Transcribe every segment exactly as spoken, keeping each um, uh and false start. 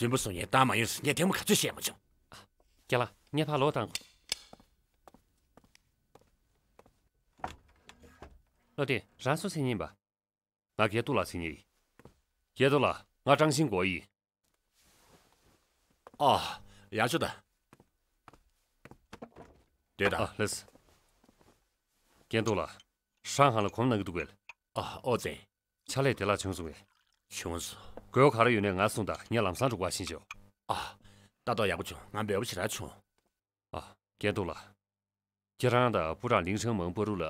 རྫུན་པ་གསུང་མཁན་བཏང་མ་ཡོང་ཟེར་ངས་ཐེངས་མ་ག་ཚོད་བཤད་མ་བྱུང་། རྒན་ལགས། ངས་ཕར་ལོག་བཏང་། བློ་བདེ། རང་སུ་མཚན་ཉིད་པ། ང་རྒྱལ་ཐུག་ལགས་མཚན་ཉིད་ཡིན། རྒྱལ་ཐུག་ལགས། ང་ཀྲང་ཤིན་གོ་ཡིན། ཨ། ཡག་ཤོས་དང་། སྡོད་དང་། ཨ། ལགས། རྒྱལ་ཐུག་ལགས། ཧྲང་ཧན་ལ་གོམ་གནང་གི་འདུག་གས། ཨ། ཨོ་ཙེ། ཕྱག་ལས་བདེ་བླག་བྱུང་སོང་ངས། བྱུང་སོང་། དགོས་ག་རེ་ཡོད་ནའི་ང་གསུངས་དང་། ངས་ལམ་སང་འགྲོ་དགོས་པ་ཤེས་ཆོག་ཨ། ལྟ་རྟོག་ཡག་པོ་བྱུང་། ང་འབོད་པ་ཞེ་དྲག་བྱུང་། ཨ། རྒྱལ་ཐུག་ལགས། ཁྱེད་རང་དང་པུ་ཀྲང་ལིང་ཧྲེང་མང་བར་དུ་ལ་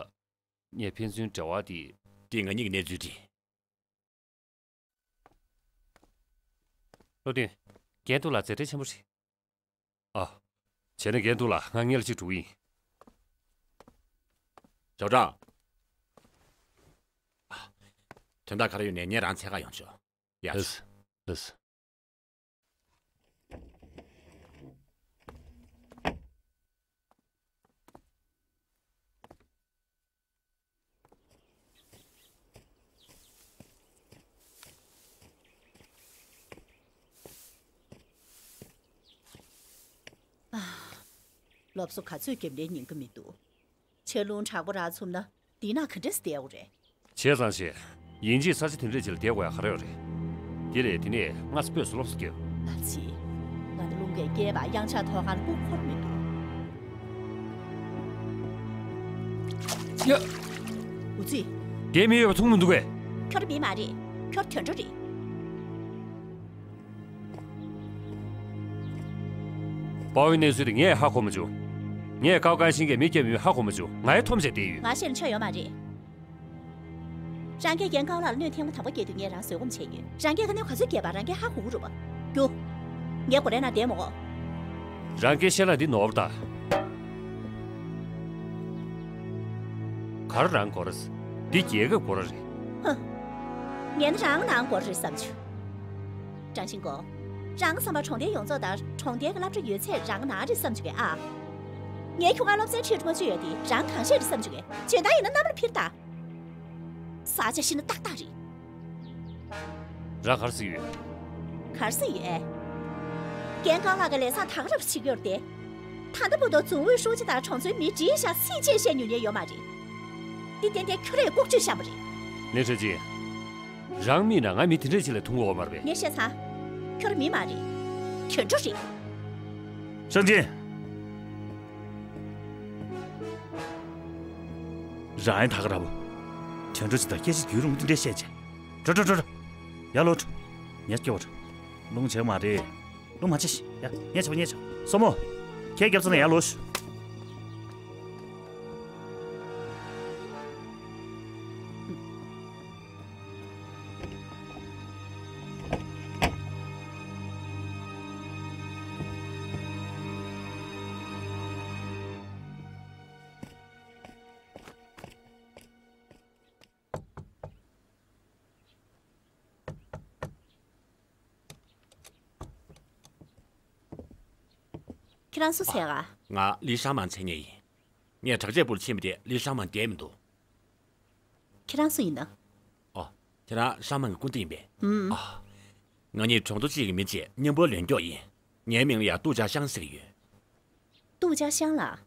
ངས་ཕན་ཚུན་འབྲེལ་བ་དེ། དེ་ང་གཉིས་ཀྱི་གནས་ཚུལ་རེད། བློ་མཐུན། རྒན་ཐུག་ལ་མཛད་བྲེལ་ཆེན་པོ་རེད། ཨ། བྱས་ན་རྒན་ཐུག་ལ་ང་སྔོན་ལ་གཅིག་འགྲོ་གི་ཡིན། ཞའོ་ཀྲང་། ཨ། དོན་དག་ག་རེ་ཡོད་ནའི་ངས་རང་འཚོལ་ག་ཡོང་ཆོག་ཡ། ལགས། ལགས། སློབ་གསོ་ག་ཚོད་བརྒྱབ་ནའི་ཉན་གི་མི་འདུག་ཆར་རླུང་དྲག་པོ་རག་ཚུགས་ན་འདི་ན་ག་འདྲས་བསྡད་དགོས་རེད། བྱས་ཙང་ཞེས། ཡིན་གཅིག་ས་ཆ་དེ་འདྲས་ཅིག་ལ་བསྡད་དགོས་ཡ་ག་རེ་ཡོད་རེད། དེ་ལས་དེ་ནས་སྔ་ས་སྤོས་སུ་སློབ་གསོ་རྒྱོབ། ལ་ཚི། ང་ད་རླུང་གིས་རྐྱལ་བ་གཡང་ཆགས་ཐོག་ཁར་སྤུ་འཁོར་མི་འདུག་ཡ། འུ་ཚི། དེ་མི་ཡོད་པ་མཐོང་མི་འདུག་གས། ཁྱོད་མི་མ་རེད། ཁྱོད་དུད་འགྲོ་རེད། དཔའ་བོའི་གནས་ཚུལ་དེ་ངས་ཧ་གོ་མ་བྱུང་། ངས་ཀའོ་ཀན་ཤིན་གྱིས་མི་བརྒྱབ་མིན་ཧ་གོ་མ་བྱུང་། ང་ཡི་ཐོམ་བྱས་བསྡད་ཡོད། ང་ཤེས་ན་ཆོ་ཡོད་མ་རེད། རང་གིས་རྒན་ཀའོ་ལགས་ལ་གནོད་ཐེངས་མ་དང་པོ་བརྒྱབ་དུས་ངས་རང་བཟོད་སྒོམ་བྱས་ཡོད། རང་གིས་ག་ནས་ག་ཚོད་བརྒྱབ་པ་རང་གིས་ཧ་གོ་གི་རེད་པ། རྒྱུ། ངའི་སྒོ་རའི་ནང་བསྡད་མོ། རང་གིས་བཤད་ན་འདི་ནོར་བ་ད། ག་རེ་རང་སྒོ་ར། འདི་རྒྱལ་ཁབ་སྒོ་ར་རེད། ཧ། ངས་ནི་རང་ནང་སྒོ་ར་རེད་བསམ་བྱུང་། ཀྲང་ཤིན་ཀོ། རང་བསམ་པར་གྲོང་སྡེའི་ཡོངས་རྫོགས་དང་གྲོང་རྡལ་གྱི་སློབ་གྲྭ་ཡོད་ཚད་རང་ནང་རེད་བསམ་བྱུང་གས་ཨ། ངའི་ཁྱོ་ག་སློབ་ཚན་ཁྲིད་འགྲོ་མ་བཅུག་ཡོད་དེ་རང་གང་ཤེས་རེད་བསམ་བྱུང་གས། བྱོན་སྟངས་ཡིན་ན་གནམ་ལ་འཕིར་ད། ས་ཆ་ཤི་ན་ཏག་ཏག་རེད། རང་ག་རེ་ཟེར་ཡོད། ག་རེ་ཟེར་ཡོད་ཨེ། རྒན་ཀའོ་ལགས་ཀྱིས་ལས་བཟང་ད་ག་རང་བྱེད་ཀྱི་ཡོད་རེད་དེ། ད་ལྟ་བར་དུ་རྫོང་ཨུའི་ཧྲུའུ་ཅི་དང་གྲོང་ཚོའི་མི་བྲིས་ཤག་ཚིག་གཅིག་བཤད་མྱོང་མཁན་ཡོད་མ་རེད། འདི་ཏན་ཏན་ཁྱོད་རས་ལྐོག་ཇུས་བཤམས་པ་རེད། ལིན་ཧྲི་ཅིན། རང་མིན་ན་ང་མི་དེ་འདྲས་ཅིག་ལས་ཐུང་གོ་མ་རེད་པས། ངས་བཤད་ཚར། ཁྱོད་མི་མ་རེད། དུད་འགྲོ་རེད། ཧྲང་ཅིན། རང་ཡང་ད་ག་ར་བོ། དུད་འགྲོ་ཅིག་དང་སྐད་ཆ་རྒྱུན་རིང་པོ་འདི་འདྲས་བཤད་བྱས། འགྲོ་འགྲོ་འགྲོ་འགྲོ། ཡར་ལོག་འགྲོ། ངས་སྐྱོ་བ་འགྲོ། རླུང་བྱེད་མ་རེད། རླུང་མ་བྱེད་ཤི། ཡ། ངས་བྱེད་པ་ངས་བྱེད། སྲུ་མོ། ཁྱེད་རྒྱབ་ཚ་ནས་ཡར་ལོག་ཤོག་ཁྱེད་རང་སུ་ཟེར་ག་ང་ལི་ཧྲང་མང་མཚན་སྙན་ཡིན། ངས་དྲག་ཆས་པུར་ཕྱིན་པ་དེ་ལི་ཧྲང་མང་བསྡད་མི་འདུག་ཁྱེད་རང་སུ་ཡིན་ན། ཨོ། ཁྱེད་རང་ཧྲང་མང་གི་སྐུ་མདུན་ཡིན་པས། ཨུམ། ཨ། ང་གཉིས་གྲོང་ཚོ་གཅིག་གི་མི་གཅིག་མཉམ་པོ་ལོན་རྒྱུ་ཡིན། ངའི་མིང་ལ་ཡ་ཏུའུ་ཅཱ་ཤང་ཟེར་གྱི་ཡོད། ཏུའུ་ཅཱ་ཤང་ལགས།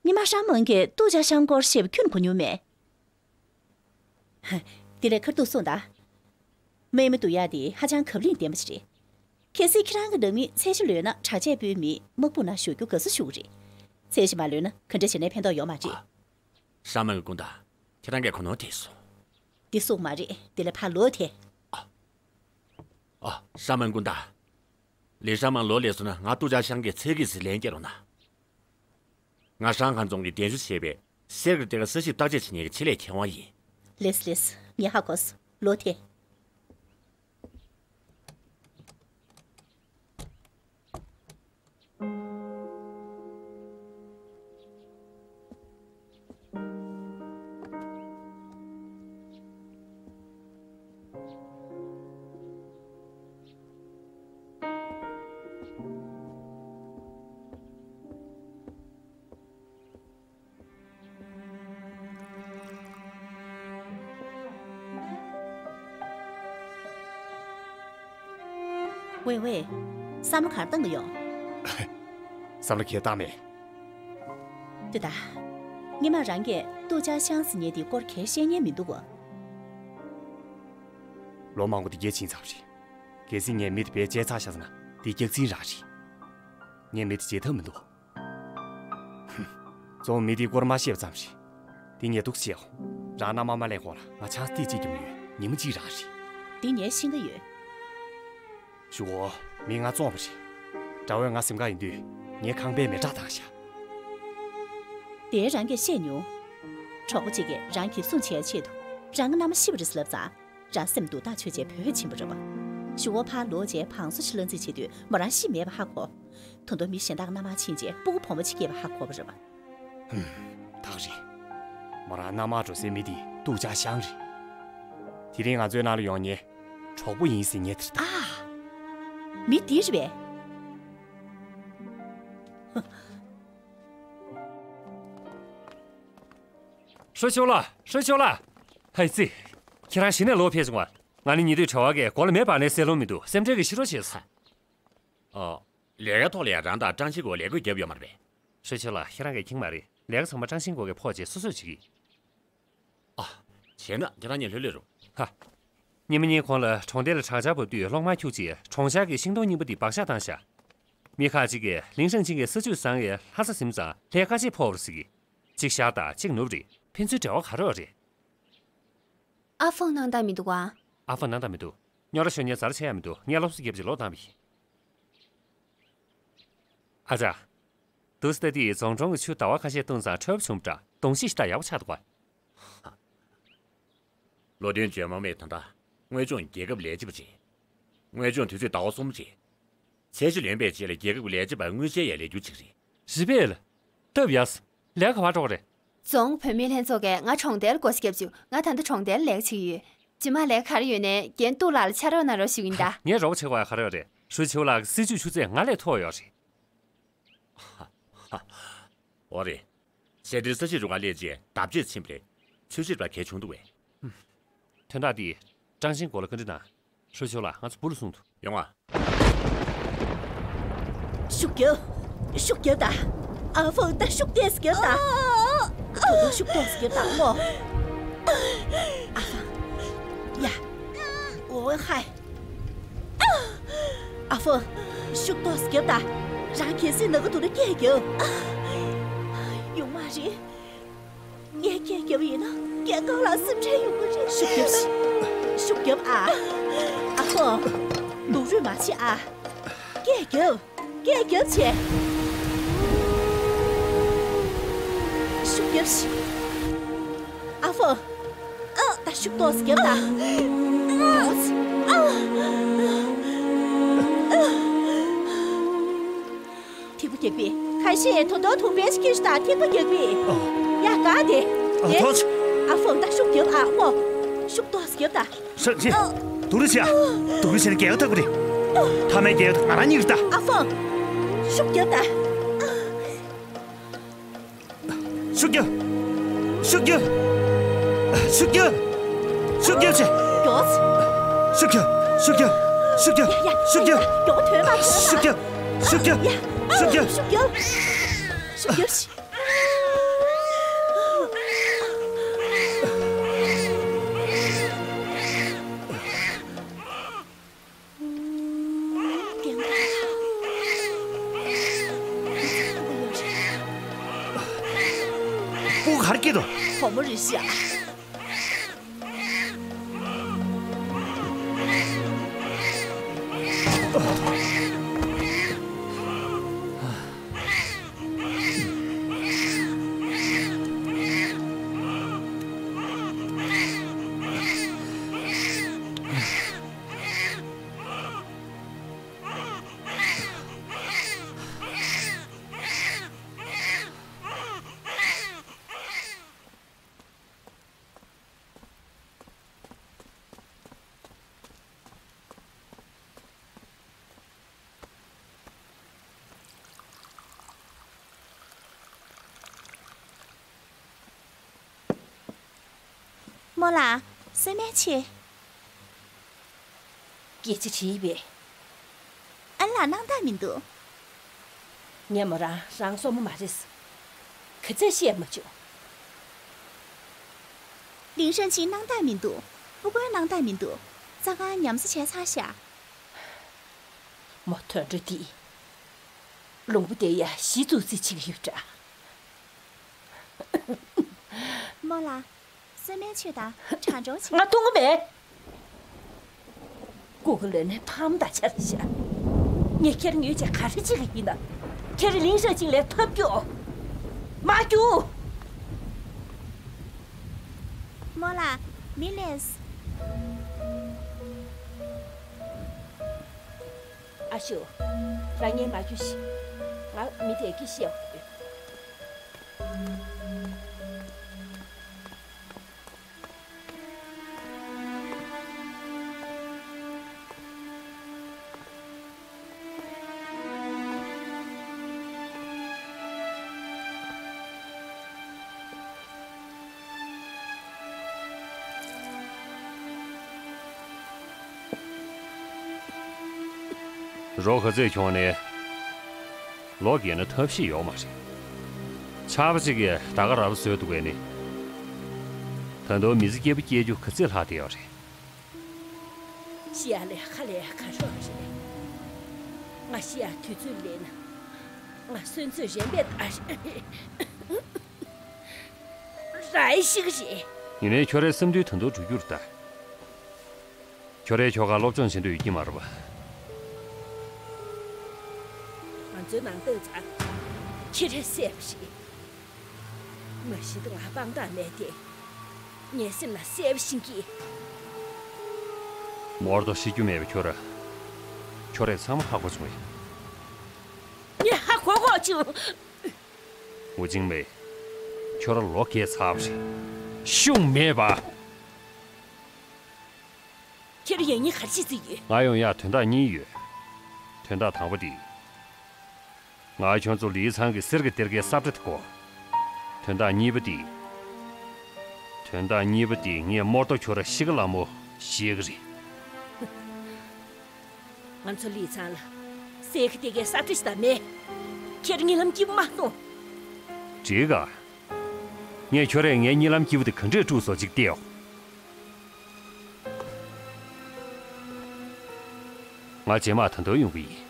ཉི་མ་ཧྲང་མང་གིས་ཏུའུ་ཅཱ་ཤང་སྐོར་བཤད་པ་ཁྱོན་གོ་མྱོང་མེད། དེ་ལས་ཁར་ཐུག་སོང་ད། དམག་མི་བསྡུ་ཡག་དེ་ཧ་ཅང་གབ་ལེན་ལྡན་པ་ཞིག་རེད། གལ་སྲིད་ཁྱེད་རང་གི་ནང་མི་ཚད་གཞི་ལོན་ན་དྲག་ཆས་པུའི་མི་དམག་དཔུང་ནང་ཞུགས་རྒྱུ་དགའ་བསུ་ཞུ་གི་རེད། ཚད་གཞི་མ་ལོན་ན་ག་འདྲ་བྱས་ནའི་ཕན་ཐོགས་ཡོད་མ་རེད། ཧྲང་མང་གི་སྐུ་ཟླ། ཁྱེད་རང་གིས་གོ་ནོར་དེ་སོང་། འདི་སོང་མ་རེད། དེ་ལས་ཕར་ལོག་ཐལ། ཨ། ཧྲང་མང་སྐུ་ཟླ། ལི་ཧྲང་མང་ལོག་སླེབས་སོང་ན་ང་ཏུའུ་ཅཱ་ཤང་གི་ཚད་གཞི་ཟིག་ལེན་སྐྱེལ་རོགས་གནང་། ང་ཧྲང་ཧན་རྫོང་གི་གདན་ཞུ་བྱས་པའི་གསེར་གྱི་སྟེང་ས་ཞིབ་བརྟག་དཔྱད་བྱེད་མཁན་གྱི་ཆེད་ལས་མཁས་དབང་ཡིན། ལེས་ལེས། ངས་ཧ་གོ་སོང་། ལོག་ཐལ། ཝེ་ཝེ། བསམ་བློ་ག་རེ་བཏང་གི་ཡོད། བསམ་བློ་གས་བཏང་མེད། དེ་ད། སྔོན་མ་རང་གིས་ཏུའུ་ཅཱ་ཤང་ཟེར་མཁན་དེའི་སྐོར་གས་བཤད་མཁན་མི་འདུག་གོ། ལོ་མང་པོ་དེ་གས་ཕྱིན་ཚར་བ་རེད། གལ་སྲིད་ངས་མི་དེ་བེད་སྤྱད་ཚར་བཞག་ཟེར་ན་དེ་སྐྱག་རྫུན་རང་རེད། ངས་མི་དེ་བརྗེད་ཐབས་མི་འདུག། གཙོ་བོ་མི་དེའི་སྐོར་མ་བཤད་པ་ཙམ་རེད། དེ་ངས་འདུག་བཤད་འོ། རང་མནའ་མ་མ་ལེན་གོང་ལ་ང་ཆང་ས་ཏིག་ཅིག་རྒྱུག་ཡོད། ཉི་མ་གཅིག་རང་རེད། དེ་ངས་ཤེས་ཀྱི་ཡོད། ཞུ་འོ། མི་ང་བཙོང་བ་རེད། དགྲ་བོས་ང་ཟིན་ག་ཡིན་དུས་ངའི་ཁང་པའི་མེ་སྲེག་བཏང་བཞག། དེ་རང་གིས་བཤད་མྱོང་། གྲོགས་པོ་གཅིག་གིས་རང་གི་སྲུང་བྱེད་ཆེད་དུ་རང་གི་མནའ་མ་ཤི་བ་རེད་ཟེར་ལབ་ཙང་། རང་སེམས་སྡུག་ཐག་ཆོད་བྱས་བོད་ཕྱིན་པ་རེད་པ། ཞུ་འོ་ཕར་ལོག་བྱས་བང་སོ་ཞིག་གླ་འཛིན་བྱེད་དུས་མོ་རང་ཤི་མེད་པ་ཧ་གོ། ད་དུང་མི་གཞན་དག་མནའ་མར་ཕྱིན་རྗེས་སྤུ་གུ་བུ་མོ་གཅིག་སྐྱེས་པ་ཧ་གོ་བ་རེད་པ། ཧུམ། ད་ག་རེད། མོ་རང་མནའ་མར་འགྲོ་སའི་མི་དེ་ཏུའུ་ཅཱ་ཤང་རེད། དེ་རིང་ང་ཚོའི་ནང་ལ་ཡོང་མཁན་གྲོགས་པོ་ཡིན་ཟེར་མཁན་དེ་རེད་ད། ཨ། མི་དེ་རེད་པས། ཧྲུའུ་ཆུའུ་ལགས། ཧྲུའུ་ཆུའུ་ལགས། ཧའེ་ཙི། ཁྱེད་རང་གཞི་ནས་ལོག་ཕེབས་བྱུང་བ། ང་ནི་ཉེ་དུས་གྲྭ་བ་གས་མགོ་ལ་མེ་སྤར་ནས་བསད་ལོང་མི་འདུག། སེམས་ཁྲལ་གྱིས་ཤི་རོགས་བྱས་སོང་། ཨོ། ལས་ཀའི་ཐོག་ལ་ཡང་རང་དང་ཀྲང་ཤིན་ཀོ་ལས་བགོས་བརྒྱབ་ཡོད་མ་རེད་པས། ཧྲུའུ་ཆུའུ་ལགས། ཁྱེད་རང་གིས་མཁྱེན་མ་རེད། ལས་ཀ་ཚང་མ་ཀྲང་ཤིན་ཀོ་གིས་ཕོག་བྱས་སོ་སོས་བྱེད་ཀྱི། ཨ། བྱས་ན་ཁྱེད་རང་གཉིས་ལྷོད་ལྷོད་རུ། ཧ། ཉི་མ་གཉིས་གོང་ལ་གྲོང་རྡལ་ལ་དྲག་ཆར་བབས་དུས་གློག་དམར་འཁྱུག་རྗེས་གྲོང་ཤར་གྱི་ཤིང་སྡོང་རྙིང་པ་འདི་སྦག་བཞག་བཏང་ཤག། མི་ཁག་ཅིག་གིས་ལིང་ཧྲེང་ཆིང་གིས་ས་ཆུ་བཟང་བའི་ལྷ་ས་ཟིན་ཙང་ལྷའི་བཀའ་ཆད་ཕོག་པ་རེད་ཟེར་གི། གཅིག་ཤར་དང་གཅིག་ནུབ་རེད། ཕན་ཚུན་འབྲེལ་བ་ག་རེ་ཡོད་རེད། ཨ་ཧྥང་སྣང་དག་མི་འདུག་ག། ཨ་ཧྥང་སྣང་དག་མི་འདུག། རྙོག་དྲ་ཤོར་ཉེན་ཛ་དྲག་ཆེ་ཡ་མི་འདུག། ངས་སློབ་གསོ་བརྒྱབ་རྗེས་ལོག་བཏང་བ་ཡིན། ཨ་ཅག། འདུག་སེ་ལྟ་དུས་རྫོང་གྲོང་གི་ཆུ་ཟླ་བ་ཁ་ཤས་བཏུངས་ཙང་འཕྲོད་པ་བྱུང་བ་འདྲ། གདོང་ཤེས་ཤིག་ད་ཡག་པོ་ཆགས་འདུག་ག། བློ་མཐུན་ཇོ་མོ་མས་ད་ལྟ་དངོས་སྦྱོང་རྒྱལ་ཁབ་ལས་བྱེད་པ་བྱེད། དངོས་སྦྱོང་དུས་ཚོད་ཟླ་བ་གསུམ་བྱེད། ཚད་གཞི་ལོན་པའི་རྗེས་ལ་རྒྱལ་ཁབ་ཀྱི་ལས་བྱེད་པར་དངུལ་ཆད་ཡ་ལས་འཁྱུར་བྱེད་ཀྱི་རེད། རེད་པས། སྟབས་ཡག་སོང་། ལས་ཀ་ག་པར་འགྲོ་གི་རེད། རྫོང་བུད་མེད་ལྷན་ཚོགས་ཀྱིས་ང་གྲོང་རྡལ་སྒོ་ཕྱེ་བརྒྱབ་བྱུང་། ང་ད་ལྟ་གྲོང་རྡལ་ལས་ཀ་བྱེད་ཀྱི་ཡོད། རྗེས་མ་ལས་ཀ་ག་རེ་ཡོད་ནའི་རྒན་ཏུའུ་ལགས་ལ་ཕྱག་རོགས་གནང་རོགས་ཞུ་གི་ཡིན་ད། ངས་རོགས་པ་བྱེད་དགོས་ཡ་ག་རེ་ཡོད་རེད། ཧྲུའུ་ཆུའུ་ལགས་ཀྱི་སྲིད་ཇུས་ཆུ་ཚད་ང་ལས་མཐོ་བ་ཡོད་རེད། འོ་རེད། ཤར་དུས་ས་གཞི་རུ་ཁག་སླེབས་རྗེས་བརྡབ་གཅོད་ཕྱིན་པ་རེད། ཚོས་གཞི་རུ་ཁག་གས་བྱུང་འདུག་པས། དོན་དག་འདི་ཀྲང་ཤིན་ཀོ་ལ་བཀའ་འདྲི་གནང་། ཧྲུའུ་ཆུའུ་ལགས་ང་ཚོ་སྦུག་ལ་སོང་འདུག། ཡོང་ང་། ཤུགས་རྒྱབ། ཤུགས་རྒྱབ་དང་། ཨ་ཧྥང་ད་ཤུགས་ཏོག་ཙམ་རྒྱབ་དང་། ད་དུང་ཤུགས་ཏོག་ཙམ་རྒྱབ་དང་མོ། ཨ་ཧྥང་། ཡ། འོ་ཧའི། ཨ་ཧྥང་། ཤུགས་ཏོག་ཙམ་རྒྱབ་དང་། རང་གལ་སྲིད་ན་གི་འདུག་ན་སྐད་རྒྱབ། ཡོང་མ་རེད། ངས་སྐད་རྒྱབ་ཡིན་ན་རྒན་ཁང་ལ་སེམས་ཁྲལ་ཡོང་གི་རེད། ཤུགས་རྒྱབ་ཤིག། ཤུགས་རྒྱབ་ཨ། ཨ་ཧོ། སྡུག་རུས་མ་བྱེད་ཨ། སྐད་རྒྱབ། སྐད་རྒྱབ་བྱས། ཤུགས་རྒྱབ་ཤིག། ཨ་ཧོ། ཨ། ད་ཤུགས་ཏོག་ཙམ་རྒྱབ་ད། ཨ། ཨ། ཐིགས་པ་རྒྱག་པས། ཁ་ཤས་ད་དུང་དུག་པའི་སྐྱེས་ཤིག་དང་ཐིགས་པ་རྒྱག་པས། ཨ། ཡ་ག་དེ། ཨ། དེ། ཐོག་ཨ་ཧྥང་ད་ཤུགས་རྒྱབ་ཨ་ཧོ། ཤུགས་ཏོག་ཙམ་རྒྱབ་ད། ཧྲན་ཅི། ཨ། སྡུག་རུས་བྱེད་ཨ། སྡུག་རུས་བྱས་ན་རྒྱལ་ཁ་ཐོབ་ཀྱི་རེད། ཐ་མའི་རྒྱལ་ཁ་ང་རང་རྙེད་ཀྱི་རེད་ད། ཨ་ཧྥང་། ཤུགས་རྒྱབ་ད། ཤུགས་རྒྱབ། ཤུགས་རྒྱབ། ཤུགས་རྒྱབ། ཤུགས་རྒྱབ་བྱེད། མགྱོགས། ཤུགས་རྒྱབ། ཤུགས་རྒྱབ། ཤུགས་རྒྱབ། ཡ་ཡ། ཤུགས་རྒྱབ། མགྱོགས་ཐོན་མ་ཐོན་མ། ཤུགས་རྒྱབ། ཤུགས་རྒྱབ། ཡ། ཤུགས་རྒྱབ། ཤུགས་རྒྱབ། ཤུགས་རྒྱབ་བྱེད། སྤུ་གུ་ག་རེ་སྐྱེས་འདུག། བུ་མོ་རེད་ཤག། རྨོ་ལགས། སེམས་མེད་ཆེ། སྐད་ཆ་དྲིས་པས། ཨ་ལ། ལ་སྣང་དག་མི་འདུག་ངས་མོ་རང་རང་སྲོག་མོ་མ་རེད། ག་ཚད་བཤད་མ་བྱུང་། ལིང་ཧྲན་ཅིན་སྣང་དག་མི་འདུག་སྤུ་གུའི་སྣང་དག་མི་འདུག་རྩྭ་ཁང་ཉམས་གསོ་བྱས་ཚར་ཤག་མོ་དུད་འགྲོ་འདིས་ལུང་པ་དེ་ཡ་གཞི་བཙུགས་རྩིས་བྱེད་ཀྱི་ཡོད་འདྲ། རྨོ་ལགས། གསོལ་སྨན་མཆོད་དང་གྲང་སྦྱོར་བྱེད། ང་འཐུང་གི་མེད། སྐུ་གུ་ལོན་ནས་ཕམ་དང་ཆ་རེ་བཞག་ངས་ཁྱེད་ཉོས་བྱས་ག་རེ་བྱེད་ཀྱི་ཡིན་ན། ཁྱེད་ལིང་ཧྲན་ཅིན་ལས་ཐབས་སྐྱོ། མ་རྒྱུག་རྨོ་ལགས། མི་ལས། ཨ་ཤོ། རང་ཉན་མ་རྒྱུག་ཤིག་ང་མི་དེ་གི་བཤད་དགོས། རོ་ག་ཚོད་གྱོང་ནས། ལོ་རྒས་ན་ཐབས་ཤེས་ཡོད་མ་རེད། ཆར་པ་གཅིག་གིས་ད་ག་རང་བཟོས་འདུག་པས་ནི། ད་དུང་མི་ཚེ་སྐྱིད་པོ་སྐྱེལ་རྒྱུ་ག་ཚོད་ལྷག་བསྡད་ཡོད་རེད། ཤི་ཡ་ལས་ཁ་ལས་ཁ་ཤོར་རེད། ང་ཤི་ཡ་དུས་ཚོད་ལས་ན། ང་སོན་ཚོད་རན་པས་ད་རེད། རའི་ཤི་གི་རེད། ཡིན་ནའི་ཁྱོད་རའི་སེམས་འདུན་ད་དུང་འགྲུབ་རྒྱུར་ལྟ། ཁྱོད་རའི་ཁྱོ་ག་སློབ་སྦྱོང་བྱེད་འདོད་ཡོད་ཀྱི་མ་རེད་པ། ང་ཚོའི་ནང་ལྟོས་ཚར། ཁྱེད་རས་སྲས་པ་ཞིག་མ་གཞི་ད་ང་དཔང་རྟགས་མེད་དེ། ངའི་སེམས་ལ་གསལ་པོ་ཤེས་ཀྱི། མོར་དོ་ཤི་རྒྱུ་མེད་པའི་ཁྱོད་ར། ཁྱོད་རས་ཚང་མ་ཧ་གོ་བྱུང་ངས། ངས་ཧ་གོ་གོ་བྱུང་། ཝུ་ཅིང་མེ། ཁྱོད་ར་ལོ་རྒས་ཚར་བ་རེད། ཤུགས་མེད་པ། ཁྱེད་ཡང་སྙིང་ག་རེ་བྱེད་རྩིས་ཡོད། ང་ཡོང་ཡག་དོན་དག་གཉིས་ཡོད། དོན་དག་དང་པོ་དེ། ང་ཁྱོད་ཚོ་ལི་ཚང་གི་གསེར་གྱི་གཏེར་ཁའི་ས་བཀྲ་དེ་དགོས། དོན་དག་གཉིས་པ་དེ། དོན་དག་གཉིས་པ་དེ་ངས་རྨོ་རྡོ་ཁྱོད་ར་ཤི་ཀ་ལ་མོ་ཤེས་ཀྱི་རེད། ང་ཚོ་ལི་ཚང་ལ་གསེར་གྱི་གཏེར་ཁའི་ས་བཀྲ་ཞིག་དང་མེད། ཁྱེད་གཉིད་ལམ་སྐྱིད་པོ་མ་གཏོང་། འགྲིག་ག་ངས་ཁྱོད་རས་ངའི་གཉིད་ལམ་སྐྱིད་པོ་དེ་ག་འདྲས་དཀྲུགས་སོ་ཅིག་བལྟས་ཡོང་། ང་རྗེས་མ་ད་དུང་ཡོང་གི་ཡིན།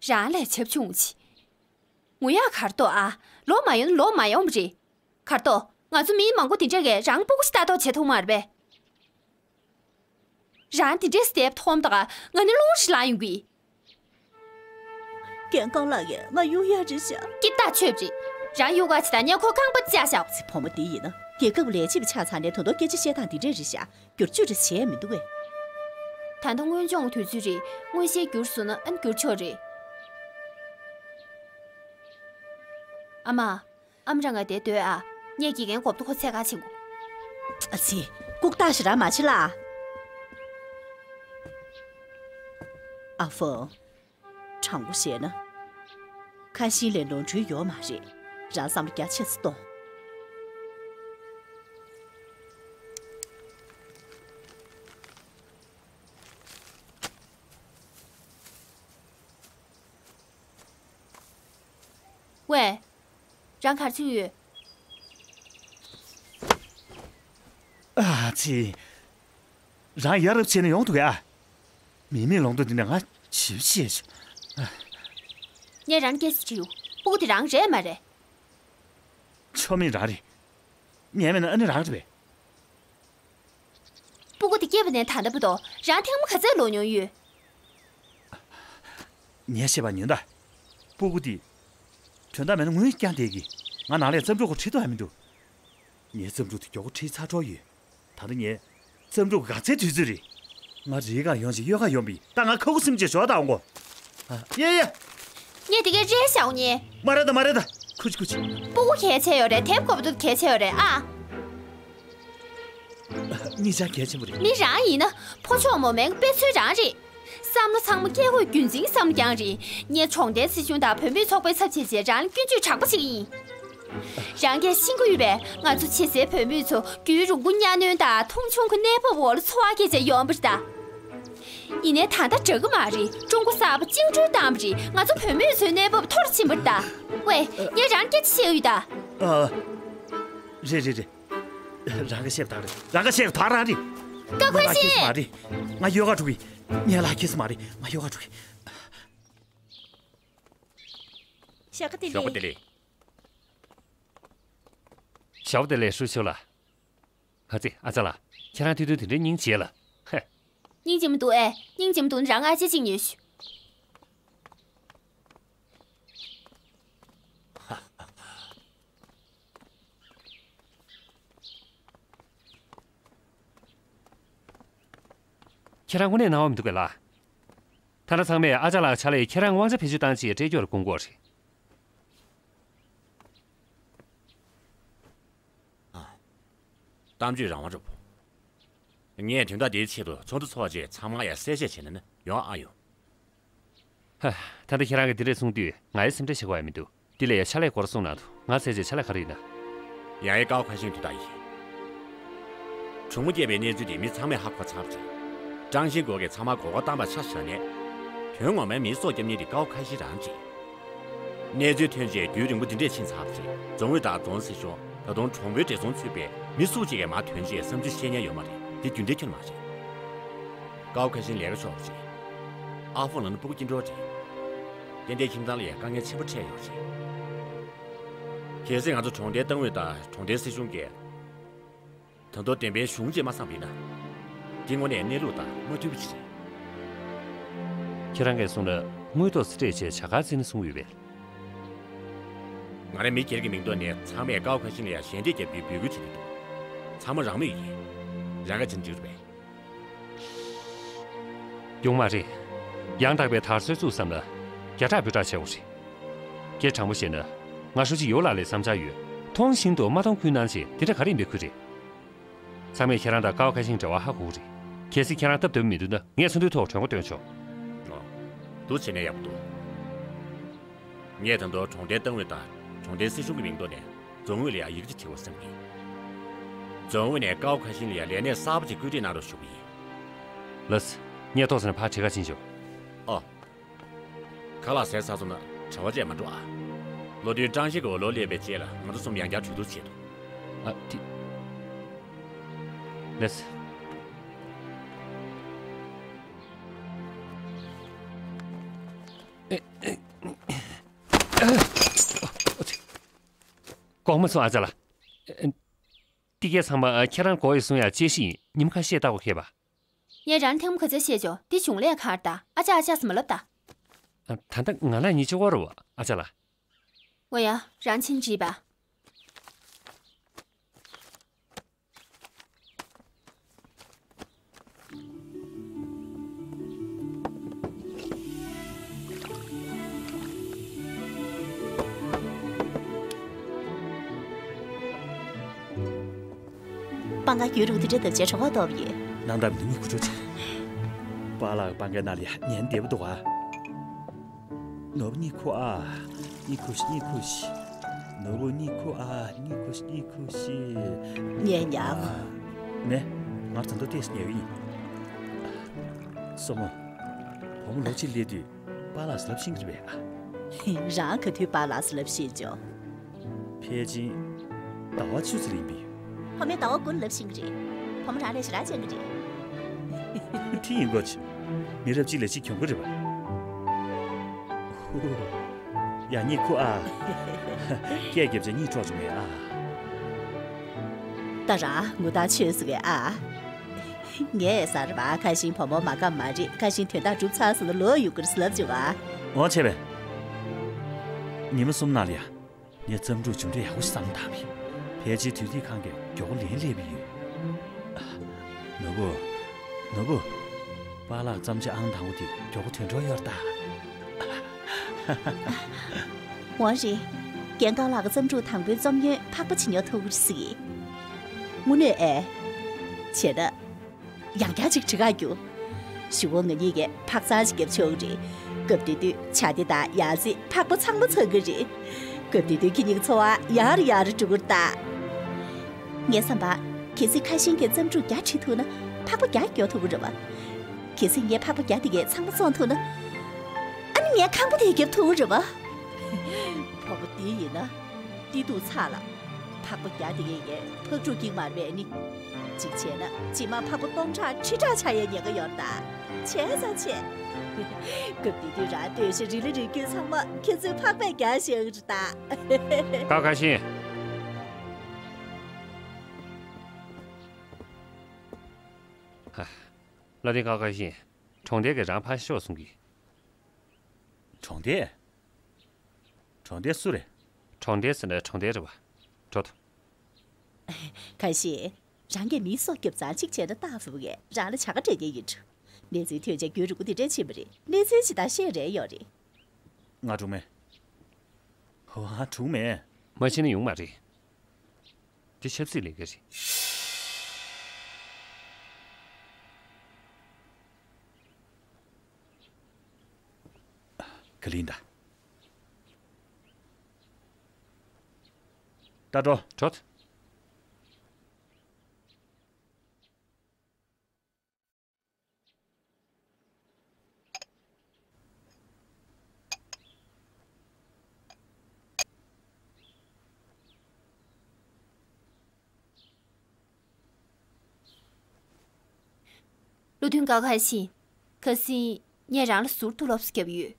རང་ལས་བྱབ་ཆུང་ཆེ། ངུ་ཡག་གར་ཏོ་ཨ། ལོ་མ་ཡོང་ན་ལོ་མ་ཡོང་བ་རེད། གར་ཏོ། ང་ཚོ་མི་མང་པོ་དེ་འདྲས་ཀྱིས་རང་སྤུ་གུ་ཞིག་ལྟ་རྟོག་བྱེད་ཐུབ་མ་རེད་པས། རང་དེ་འདྲས་སྡེབ་ཐོམ་དག་ང་ནི་རླུང་ཞིག་ལངས་ཡོང་གི། རྒན་རྐང་ལག་ཡས་ང་གཡུག་ཡག་རེད་ཤག་སྐྱིད་ཐག་ཆོད་རེད། རང་གཡུག་ག་ཅི་ད་ཉེ་འཁོར་ཁང་པ་བཅག་བཞག་ཚེ་བུ་མོ་འདི་ཡིན་ན་རྒྱལ་ཁབ་ལས་བྱེད་པ་ཆགས་ཚར་ནས་ད་དུང་སྐད་ཆ་བཤད་སྟངས་འདི་འདྲས་རེད་ཤག་བསྒྱུར་བཅོས་རེ་བྱས་མི་འདུག་གས། ད་ལྟ་དངོས་སྦྱོང་དུས་ཚོད་རེད། དངོས་གཞིའི་བསྒྱུར་སོང་ན་ཨ་ནི་བསྒྱུར་ཆོག་རེད། ཨ་མ། ཨ་མ་རང་ང་དེ་སྡོད་ཨ། ངས་དགེ་རྒན་གོབ་ཏུ་ཁོ་ཚད་ག་ཆེན་གོ། ཨ་ཙི། ལྐུགས་རྟགས་ཞིག་རང་མ་བྱེད་ལ། ཨ་ཧྥོ། དྲང་པོ་བཤད་ན། ཁ་ཤིང་ལས་ནོར་འཁྲུལ་ཡོད་མ་རེད། རང་བསམ་བློ་རྒྱ་ཆེ་ཙམ་གཏོང་། ཝེ། རང་ག་རེ་བྱེད་ཀྱི་ཡོད། ཨ་ཙི། རང་ཡ་རབས་བྱས་ན་ཡོང་འདུག་གས་ཨ། མི་མེད་ལོང་དུ་འདི་ནས་ང་ཞིབ་བཤད་བྱུང་། ངས་རང་སྐད་ཆ་དྲིས་ཡོང་། སྤུ་གུ་དེ་རང་རེད་མ་རེད། ཆོ་མེད་རང་རེད། ངས་མེད་ན་ཨ་ནེ་རང་རེད་པས། སྤུ་གུ་དེ་སྐྱེས་པ་ནས་ད་ལྟ་བར་དུ་རང་ཐེངས་མ་ག་ཚོད་ལོག་མྱོང་ཡོད། ངས་བཤད་པ་ཉོན་ད། སྤུ་གུ་དེ། དོན་དག་མེད་ན་ངུས་ཀྱང་བསྡད་ཀྱི། ང་ནང་ལས་རྩམ་སྒྲུག་གོ་ཁྲིད་ཐུབ་ཡ་མི་འདུག་ངའི་རྩམ་སྒྲུག་དེ་མགྱོགས་པོ་ཁྲིད་ཚར་འགྲོ་ཡོད། ད་ལྟ་ངས་རྩམ་སྒྲུག་ག་ཚད་དུས་ཚོད་རེད། ང་རི་གར་ཡོང་ཞིག་གཡོལ་ག་ཡོང་པས་ད་ང་ཁ་ཁུ་སིམ་ཅེས་ཞོག་ད་འོང་གོ། ཨ། ཡ་ཡ། ངས་དེ་གའི་རས་བཞག་ཉེ། མ་རེད་ད། མ་རེད་ད། ཁུ་ཆི་ཁུ་ཆི། སྤུ་གུ་གལ་ཆེ་ཡོད་རེད། དེབ་དགོས་པ་འདུག་གལ་ཆེ་ཡོད་རེད་ཨ། གཉིས་ཆ་གལ་ཆེན་པོ་རེད། ནི་རང་ཡིན་ན་ཕོ་མཆོག་མོ་མེན་དཔེ་མཚོན་རང་རེད། བསམ་བློ་ཚང་མ་སྐྱེ་དགོས། རྒྱུན་འཛིན་བསམ་བློ་རྐྱང་རེད། ངས་གྲོང་རྡལ་སྲིད་གཞུང་དང་བུད་མེད་ཚོགས་པའི་ཚབ་བྱས་བྱས་རང་ལ་སྐྱོན་བརྗོད་དྲག་པོ་བྱེད་ཀྱི་ཡིན། རང་གིས་ཤེས་ཀྱི་ཡོད་པས། ང་ཚོ་ཇེ་གསལ་བུད་མེད་ཚོ་རྒྱུན་རིང་པོ་གཉའ་གནོན་དང་མཐོང་ཆུང་གི་གནས་བབ་འོག་ལ་འཚོ་བ་སྐྱེལ་བྱས་ཡོང་བ་རེད་ད། ཡིན་ནའི་ད་ལྟ་འདྲ་གི་མ་རེད། ཀྲུང་གོ་གསར་པ་བཅིངས་འགྲོལ་བཏང་བ་རེད། ང་ཚོ་བུད་མེད་ཚོའི་གནས་བབ་མཐོ་རུ་ཕྱིན་པ་རེད་ད། ཝེ། ངས་རང་སྐད་ཆ་བཤད་ཡོད་ད། ཨ། རེད་རེད་རེད། རང་ག་བཤད་པ་དག་རེད། རང་ག་བཤད་པ་དག་རང་རེད། ཀའོ་ཁ་ཤིན། ང་ཁྱེད་མ་རེད། ང་ཡོ་ག་འགྲོ་གི། ངས་ལ་ཁྱེད་མ་རེད། ང་ཡོ་ག་འགྲོ་གི། ཞོགས་པ་བདེ་ཞོགས་པ་བདེ་ལེགས། ལེགས། ཞོགས་པ་བདེ་ལེགས། ཧྲུའུ་ཆུ་ལགས། ཨ་ཙི། ཨ་ཅག་ལགས། ཁྱེད་རང་ཐུག་དུས་དེ་འདྲའི་སྙིང་རྗེ་ལ། ཧེ། སྙིང་རྗེ་མི་འདུག་ཨེ། སྙིང་རྗེ་མི་འདུག་ན་རང་ཨ་ཅེ་གཅིག་ཉོས་ཤོག་ཁྱེད་རང་དངོས་གནས་སྣང་བ་མི་འདུག་གས་ལགས། ཐ་ན་ཚང་མས་ཨ་ཅག་ལགས་ཕྱག་ལས་ཁྱེད་རང་དབང་ཆ་བེད་སྤྱོད་བཏང་བྱས་སྤྲད་རྒྱུར་དགོངས་སྐོར་རེད། ཨ། གཏམ་བརྗོད་རང་དབང་རབ་བོ། ངས་དོན་དག་འདིའི་ཆེད་དུ་ཚོགས་འདུ་ཚོགས་བྱས་ཚང་མ་ཡར་གསལ་བཤད་བྱས་ན་ན་ཡོང་ཨ་ཡོང་། ཧ། ད་ལྟ་ཁྱེད་རང་གིས་འདི་འདྲས་གསུངས་དུས་ང་ཡི་སེམས་ཁྲལ་བྱེད་དགོས་ཡ་མི་འདུག་འདི་ལས་ཡ་ཕྱག་ལས་སྐོར་གསུངས་གནང་དུ་ང་ཟེར་བྱས་ཕྱག་ལས་ག་རེ་ཡིན་ན། ཡང་ཡི་ཀའོ་ཁ་ཤིན་དུས་ད་ཡིན། གྲུང་མོ་སྐྱེས་པའི་གནས་ཚུལ་དེ་མི་ཚང་མས་ཧ་གོ་ཚར་བ་རེད། ཀྲང་ཤིན་གོ་གིས་ཚང་མ་མགོ་སྐོར་བཏང་བ་ཆ་བཞག་ནས། དོན་ངོ་མའི་མིའི་སྲོག་སྐྱོབ་མཁན་དེ་ཀའོ་ཁ་ཤིན་རང་རེད། གནས་ཚུལ་ཐོན་རྗེས་རྒྱུན་རིང་པོ་འདི་འདྲས་ཕྱིན་ཚར་བ་རེད། རྫོང་ཨུད་དང་རྫོང་སྲིད་གཞུང་། ད་དུང་གྲོང་པའི་བགྲེས་སོང་ཚུད་པའི་མི་སུ་གཅིག་གིས་མར་ཐོན་རྗེས་བསམ་ཚུལ་བཤད་མཁན་ཡོད་མ་རེད། འདི་རྒྱུན་ལྡན་ཁྱོན་མ་རེད། ཀའོ་ཁ་ཤིན་ལས་ཀ་ཤོར་བ་རེད། ཨ་ཧྥུང་ལབ་ན་སྤུ་གུ་སྐྱིད་འགྲོ་རེད། ཏན་ཏན་ཁྱིམ་ཚང་ལ་ཡང་དཀའ་ངལ་ཆེན་པོ་འཕྲད་ཡོད་རེད། གལ་སྲིད་ང་ཚོ་གྲོང་རྡལ་ཏང་ཨུད་དང་གྲོང་རྡལ་སྲིད་གཞུང་གིས་ད་དུང་བདེན་པའི་གཞུང་ཅིག་མ་བསམ་པ་ཡིན་ན། འདི་དངོས་གནས་གནས་ལུགས་དང་མ་མཐུན་པ་ཅིག་རེད། ཁྱེད་རང་གིས་གསུངས་ན་དངུལ་ཐོག་རྩིས་སྤྲད་བྱས་བྱ་དགའ་བརྩིས་ནས་གསུངས་ཡོད་པས། ང་རང་མི་སྒེར་གྱི་མིང་ཐོག་ནས་ཚང་མས་ཀའོ་ཁ་ཤིན་ལ་ཡང་ཞལ་འདེབས་རྒྱག་རྒྱུའི་འབོད་སྐུལ་བྱེད་ཀྱི་འདུག་ཚང་མ་རང་མོས་ཡིན། རང་ག་བྱེད་འགྲིག་རེད་པས། ཡོང་མ་རེད། ཡང་དག་པའི་དར་སྲོལ་བཙུགས་བསམ་ན། རྒྱ་གྲགས་བོད་གྲགས་བྱ་དགོས་རེད། སྐད་དྲང་པོ་བཤད་ན། ང་ཧྲུའུ་ཅི་ཡོ་ལགས་ལ་བསམ་འཆར་ཡོད། མཐོང་བཞིན་དུ་མ་མཐོང་ཁུལ་གནང་བྱས་དེ་འདྲ་ག་རེ་ཡིན་པའི་ཁུལ་རེད། ཚང་མས་ཁྱེད་རང་དང་ཀའོ་ཁ་ཤིན་འབྲེལ་བ་ཧ་གོ་གི་རེད། གལ་སྲིད་ཁྱེད་རང་སྟབས་བདེ་པོ་མི་འདུག་ན་ངས་ཚོགས་འདུའི་ཐོག་གྲོས་འགོ་འདོན་ཆོག་ཨོ། འདུག་བྱས་ན་ཡག་པོ་འདུག་ངས་ད་དུང་གྲོང་རྡལ་ཏང་ཨུད་དང་གྲོང་རྡལ་སྲིད་གཞུང་གི་མིང་ཐོག་ནས་རྫོང་ཨུད་ལ་ཡང་ཡིག་ཆ་བྲིས་དགོས་བསམ་གྱི་ཡིན། རྫོང་ཨུད་ནས་ཀའོ་ཁ་ཤིན་ལ་ཡང་ལས་གནས་གསར་པ་ཅིག་བཀོད་སྒྲིག་གནང་རོགས་ཞུ་གི་ཡིན། ལགས། ངས་ཏོག་ཙམ་ཕར་བྲིས་ཁ་ཕྱིན་ཆོག་ཨོ། ཁ་ལག་ཟས་ཚར་སོང་ན་གྲྭ་པ་བཅས་མ་འགྲོ་ཨ། བློ་མཐུན་ཀྲང་ཤིས་ཀྱི་འོག་ལོགས་སླེབས་པའི་རྗེས་ལ་ང་ཚོ་གསུམ་ཡང་བསྐྱར་གྲོས་བསྡུར་བྱེད་དོ། ཨ་ཏི། ལགས། ཨེ། ཨེ། ཨེ། ཨོ་ཙི། དགོངས་པ་མ་ཚོམས་ཨ་ཅག་ལགས། ཨེ། འདི་གས་ཚང་མ་ཁྱེད་རང་མགོ་ཡི་སོང་ཡ་དཔྱད་གཞི་ཡིན། ཉིན་མ་ཁ་ཤས་ལྟ་དགོས་ཁེལ་པ། ངས་རང་ཐེངས་མ་ག་ཚོད་བཤད་ཆོག་འདི་གཞུང་ལས་ཁང་རེད་ད། ཨ་ཅག་ཨ་ཅག་ཟེར་མ་ལབ་ད། ཨ། ད་ལྟ་ང་ལ་ཉེ་ཆེ་བོ་རེད་པ་ཨ་ཅག་ལགས། འོ་ཡ། རང་ཕྱིན་དྲིས་པ། པང་ཁ་རྒྱུན་རིང་དེ་འདྲ་བཏབ་བྱས་གྲོད་ཁོག་ལྟོགས་པ་ཡོད། ནང་ལྟར་མི་དངུལ་ཁུ་ཁྲོ་ཆེ། པཱ་ལགས་པང་ཁའི་ནང་ལ་ཉན་བདེ་པོ་འདུག་ཨ། ནོར་བུ་གཉིད་ཁུག་ཨ། གཉིད་ཁུག་ཤིག་གཉིད་ཁུག་ཤིག་ནོར་བུ་གཉིད་ཁུག་ཨ། གཉིད་ཁུག་ཤིག་གཉིད་ཁུག་ཤིག་ཉལ་ཉལ། ཨ། མེད། ང་ད་དུང་ཏོག་ཙམ་ཉལ་གི་ཡིན། སྲུ་མོ། བུ་མོ་ལོ་གཅིག་སླེབས་དུས་པཱ་ལགས་སུ་ལབ་ཤེས་ཀྱི་རེད་པས་ཨ། རང་ག་དུས་པཱ་ལགས་སུ་ལབ་ཤེས་བྱུང་། ཕལ་ཆེར་ཟླ་བ་བཅུ་ཙམ་ཡིན་པས། བུ་མོས་ཟླ་བ་དགུ་ལབ་ཤེས་ཀྱི་རེད། བུ་མོ་རང་ལས་ཞེ་དྲག་ཅན་གྱི་རེད། དེ་ཡིན་དགོས་ཆེ། མི་རབས་གཅིག་ལས་གཅིག་གྱོང་གི་རེད་པ། ཧུ། ཡ་གཉིད་ཁུག་ཨ། སྐད་རྒྱབ་བྱས་གཉིད་དཀྲོག་བྱུང་བས་ཨ། ད་རང་ངུ་ཐག་ཆོད་སོང་བས་ཨ། ངས་ཟེར་བ་ཁ་ཤིན་བུ་མོ་མ་དགའ་མ་རེད། ཁ་ཤིན་དོན་དག་གྲུབ་ཚར་སོང་ན་ལོག་ཡོང་གི་རེད་ཟེར་ལབ་བྱུང་ཨ། འོ་བྱས་པས། ཉི་མ་གསུམ་ནང་ལ་ཡ། ངས་བརྩམས་སྒྲུང་མཇུག་འབྲས་ཡག་པོ་ཞིག་བསམ་བློ་བཏང་བས། ཕལ་ཆེར་དུས་དེབ་ཁང་གིས་མགྱོགས་པོ་ལན་སླེབས་ཀྱི་ཡོད། ནོར་བུ། ནོར་བུ། པཱ་ལགས་བརྩམས་བྱ་ཨང་དང་པོ་དེ་མགྱོགས་པོ་ཐོན་འགྲོ་ཡོད་རེད་ད། འོ་རེད། རྒན་ཀར་ལགས་ཀྱི་བརྩམས་སྒྲུང་དང་པོའི་རྩོམ་ཡོན་ཕག་པ་བྱིན་ཡོང་ཐུབ་ཀྱི་རེད་ཟེར་གི། དངོས་གནས་ཨེ། བྱས་ན། ཡང་བསྐྱར་ཅིག་བྲིས་ག་རྒྱུགས། གཞུག་གུ་ང་གཉིས་ཀྱིས་ཕག་ཚང་ཅིག་བརྒྱབ་ཆོག་གི་རེད། སྐབས་དེ་དུས་ཇ་དེ་དང་ཡང་རྩེ་ཕག་པ་ཚང་མ་ཚང་གི་རེད། སྐབས་དེ་དུས་ཁྱེད་གཉིས་ཀྱི་འཚོ་བ་ཡར་ཡར་འགྲོ་གི་རེད་ད། ངའི་བསམ་པར། གལ་སྲིད་ཁ་ཤིང་གིས་བརྩམས་སྒྲུང་བརྒྱ་བྲིས་ཐུབ་ན་ཕག་པ་བརྒྱ་སྐྱོར་ཐུབ་ཀྱི་རེད་བ། གལ་སྲིད་ངས་ཕག་པ་བརྒྱ་དེ་གའི་ཚང་མ་བཙོང་ཐུབ་ན། ཨ་ནི་ངས་ཁང་པ་དེ་བརྒྱབ་ཐུབ་ཀྱི་རེད་བ། ཕག་པ་དེ་ཡིན་ན། སྟེར་སྡུག་ཚ་ལ། ཕག་པ་བརྒྱ་དེ་གའི་ཡས་ཕག་ཕྲུག་གཅིག་མ་རེད་པས་ནི། གཅིག་བྱས་ན་རྗེས་མ་ཕག་པ་སྟོང་ཕྲག་ཁྲི་ཕྲག་ཆགས་ཡས་ཉེན་ཁ་ཡོད་རེད་ད། བྱས་ཙང་བྱས། སྐབས་དེ་དུས་རང་ལྟོས་ཤིག་རི་ལ་རི་རྒྱུད་ཚང་མ་ཁྱེད་ཚོས་ཕག་པས་བརྒྱ་བཞག་རེད་ད། ཀའོ་ཁ་ཤིང་། ཧ། བློ་མཐུན་ཀའོ་ཁ་ཤིང་། གྲོང་རྡལ་གྱི་རང་ཕར་ཤོག་གསུང་གི། གྲོང་རྡལ། གྲོང་རྡལ་སུ་རེད། གྲོང་རྡལ་ཟེར་ན་གྲོང་རྡལ་རེད་བ། འགྲོ་ཐུབ། ཁ་ཤས། རང་གིས་མིའི་སྲོག་སྐྱོབ་ཙང་གཅིག་བྱས་ན་རྟག་བུ་གས་རང་ལ་བྱ་དགའ་སྤྲད་མཁན་ཡིན་འགྲོ། གནས་ཚུལ་ཐོས་བྱས་རྒྱུན་རིང་པོ་དེ་འདྲ་ཕྱིན་པ་རེད། གནས་ཚུལ་ཇི་ལྟར་ཤེས་རན་ཡོད་རེད། ང་འཁྲུག་མེད། ཧོ་ཧ་འཁྲུག་མེད། མ་ཕྱིན་ན་ཡོང་མ་རེད། དེ་ཆབ་སྲིད་ལས་ཀ་རེད། ག་ལིན་ད། ད་འགྲོ། འགྲོ། བློ་མཐུན་ཀའོ་ཁ་ཤིང་། ཁ་སང་ངས་རང་ལ་ཟུར་དུ་སློབ་གསོ་བརྒྱབ་ཡོད།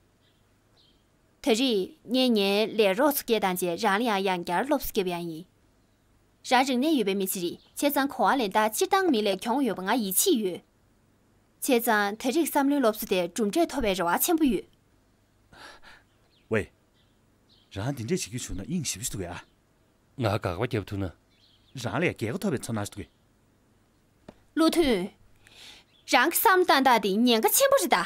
ད་རེས་ངས་ངའི་ལས་རོགས་ཚོ་སྐད་བཏང་རྗེས་རང་ལ་ཡང་ཡང་བསྐྱར་སློབ་གསོ་བརྒྱབ་ཡ་ཡིན། རང་རིག་གནས་ཡོད་པའི་མི་ཞིག་རེད། བྱས་ཙང་གོ་བ་ལེན་སྟངས་སྤྱིར་བཏང་མི་ལས་གྱོང་ཡོད་པ་ང་ཡིད་ཆེས་ཡོད། བྱས་ཙང་ད་རེས་བསམ་བློའི་སློབ་གསོ་དེ་གྲུབ་འབྲས་ཐོབ་པའི་རེ་བ་ཆེན་པོ་ཡོད། ཝེ། རང་འདི་འདྲས་བྱེད་རྒྱུ་བྱུང་ན་དབྱིངས་ཞེ་པོ་ཞིག་འདུག་ཡ། ང་དགག་པ་བརྒྱབ་ཐུབ་ན། རང་ལ་ཡང་རྒྱལ་ཁ་ཐོབ་པའི་ཚོར་སྣང་ཞིག་འདུག་གས། བློ་མཐུན། རང་གི་བསམ་བློ་བཏང་སྟངས་དེ་ཉེན་ཁ་ཆེན་པོ་རེད་ད།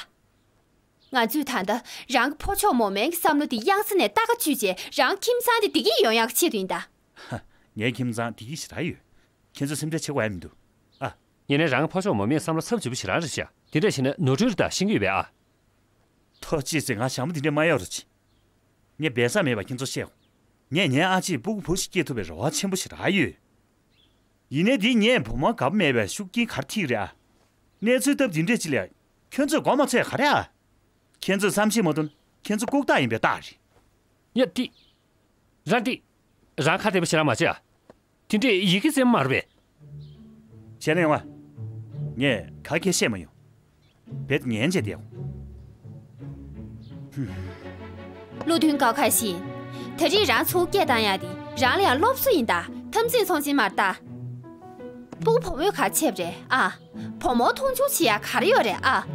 ང་ཚོས་ད་ལྟ་རང་གི་ཕོ་མཆོག་མོ་དམན་གྱི་བསམ་བློ་དེ་གཡང་ས་ནས་ལྟ་ག་བཅུག་བྱས་རང་ཁྱིམ་ཚང་དེ་བདེ་སྐྱིད་ཡོང་ཡག་གི་ཆེད་དུ་ཡིན་ད། ཧ། ངའི་ཁྱིམ་ཚང་བདེ་སྐྱིད་ཞེ་དྲག་ཡོད། ཁྱེད་ཚོ་སེམས་ཁྲལ་བྱེད་དགོས་ཡ་མི་འདུག་ཨ། ཡིན་ནའི་རང་གི་ཕོ་མཆོག་མོ་དམན་བསམ་བློ་ཚབས་ཆེན་པོ་ཞེ་དྲག་རེད་ཤག་དེ་འདྲ་བྱས་ན་ནོར་འཁྲུལ་རེད་ད། ཤེས་ཀྱི་ཡོད་པས་ཨ། ཐུགས་རྗེ་ཆེ། ང་ཞྭ་མོ་འདི་འདྲས་མ་གཡོག་རོགས་གྱིས། ངས་སྦས་གསང་མེད་པར་ཁྱེད་ཚོར་བཤད་འོང་། ངས་ངའི་ཨ་ཅེས་སྤུ་གུ་བུ་ཞིག་སྐྱེས་ཐུབ་པའི་རེ་བ་ཆེན་པོ་ཞེ་དྲག་ཡོད། ཡིན་ནའི་འདི་ངས་བུ་མོ་དགའ་པོ་མེད་པའི་ཤུགས་རྐྱེན་ག་རེ་ཐེབས་རེད་ཨ། གནས་ཚུལ་སྟབས་འདི་འདྲས་ཅིག་ལ་ཁྱོད་ཚོས་མགོ་མ་ཚོས་ག་རེ་ཨ། ཁྱེད་ཚོས་བསམ་ཤེས་མ་ཐུབ་ན་ཁྱེད་ཚོ་ལྐུགས་རྟགས་ཡིན་པའི་རྟགས་རེད། ཡ་འདི། རང་འདི། རང་ཁ་བདེ་པོ་ཞེ་དྲག་མ་བྱེད་ཨ། དེ་འདྲས་ཡི་གེ་ཙམ་མ་རེད་པས། བྱས་ན་ཡོང་ང་། ངས་ག་གེ་བཤད་མ་ཡོང་། བེད་ཉན་བྱས་བསྡད་ཡོང་། བློ་མཐུན་ཀའོ་ཁ་ཤིང་། ད་རེས་རང་ཚུར་སྐད་བཏང་ཡག་དེ་རང་ལ་ཡང་སློབ་གསོ་ཡིན་ད། འཐབ་འཛིང་ཚོང་ཆེན་མ་རེད་ད། སྤུ་གུ་བུ་མོས་ག་བྱས་པ་རེད་ཨ། བུ་མོ་མཐོང་ཆུང་བྱེད་ཡག་ག་རེ་ཡོད་རེད་ཨ།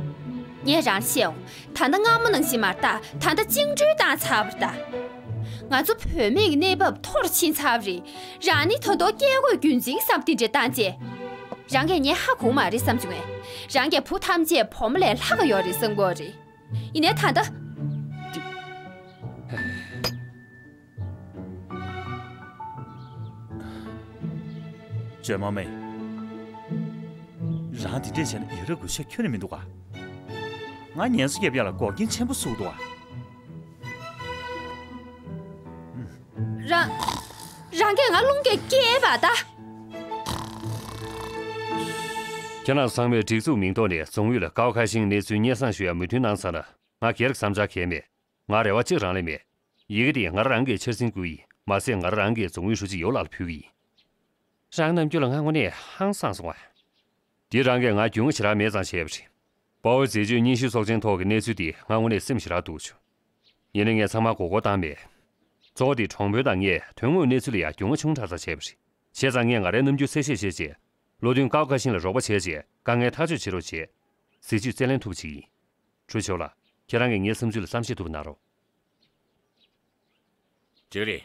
ངས་རང་ལ་བཤད་འོང་། ད་ལྟ་སྔ་མོ་ནང་བཞིན་མ་རེད་ད། ད་ལྟ་བཅིངས་འགྲོལ་བཏང་ཚར་བ་རེད་ད། ང་ཚོ་བུད་མེད་ཀྱི་གནས་བབ་མཐོ་རུ་ཕྱིན་ཚར་བ་རེད། རང་ནི་ད་དུང་སྐད་དགོད་རྒྱུན་འཛིན་བསམ་དེ་འདྲས་བཏང་རྗེས། རང་གིས་ངས་ཧ་གོ་མ་རེད་བསམ་བྱུང་ངས། རང་གི་བུ་ཐམས་ཅད་བུ་མོ་ལས་ལྷག་ག་ཡོད་རེད་བསམ་གྱི་ཡོད་རེད། ཡིན་ནའི་ད་ལྟ། ཇོ་མོ་མེ། རང་དེ་འདྲས་བྱས་ན་ཡ་རབས་གུས་ཞབས་ཁྱོན་ནས་མི་འདུག་ག་ང་ངལ་གསོ་རྒྱབ་ཡ་ལ་འགོག་རྐྱེན་ཆེན་པོ་བཟོ་གི་འདུག་ག་རང་། རང་གིས་ང་རླུང་གིས་བསྐྱལ་བ་ད། ཁྱེད་རང་ཚང་མས་སྒྲིག་འཛུགས་མིང་ཐོག་ནས་རྫོང་ཨུད་ལ་ཀའོ་ཁ་ཤིང་གནས་ཚུལ་སྙན་སེང་ཞུ་ཡ་མོས་མཐུན་གནང་ཚར་ན་ང་སྒེར་གྱི་བསམ་འཆར་གང་ཡང་མེད། ང་རེ་བ་གཅིག་རང་ལས་མེད། ཡི་གེ་འདི་ང་རང་གིས་འཆར་ཟིན་བསྐུར་ཡིན། མ་ཟད་ང་རང་གིས་རྫོང་ཨུད་ཧྲུའུ་ཅི་ཡོ་ལགས་ལ་ཕུལ་གྱི་ཡིན། རང་རྣམ་འགྱུར་ལ་ང་དངོས་གནས་ཧང་སངས་སོང་བ། འདི་རང་གིས་ང་རྒྱུས་མངའ་ཞེ་དྲག་མེད་ཙང་བྱས་པ་རེད། དཔའ་བོའི་མཛད་སྤྱོད་གཉེན་བཤེས་ཚོགས་ཆེན་ཐོག་གི་གནས་ཚུལ་འདིས་ང་དངོས་གནས་སེམས་ཞེ་དྲག་སྡུག་བྱུང་། ཡིན་ནའི་ངས་ཚང་མ་མགོ་སྐོར་བཏང་མེད། གཙོ་བོ་དེ་གྲོང་དཔོན་དང་ངས་དོན་དངོས་གནས་ཚུལ་ལ་ཡང་རྒྱུས་མངའ་ཆུང་དྲགས་ཙམ་བྱས་པ་རེད། བྱས་ཙང་ངས་ང་རའི་རྣམ་འགྱུར་གསལ་བཤད་བྱས་རྗེས། བློ་མཐུན་ཀའོ་ཁ་ཤིང་ལ་རོགས་པ་བྱས་རྗེས་དཀའ་ངལ་ཐག་གཅོད་བྱེད་རོགས་བྱས། གཟི་བརྗིད་རྩིས་ལེན་ཐུབ་པ་བྱེད་ཀྱི་ཡིན། ཁྲུའུ་ཆོའུ་ལགས། ཁྱེད་རང་གིས་ངའི་བསམ་ཚུལ་ལ་བསམ་ཤེས་ཐུབ་པ་གནང་རོགས། འགྲིག་རེད།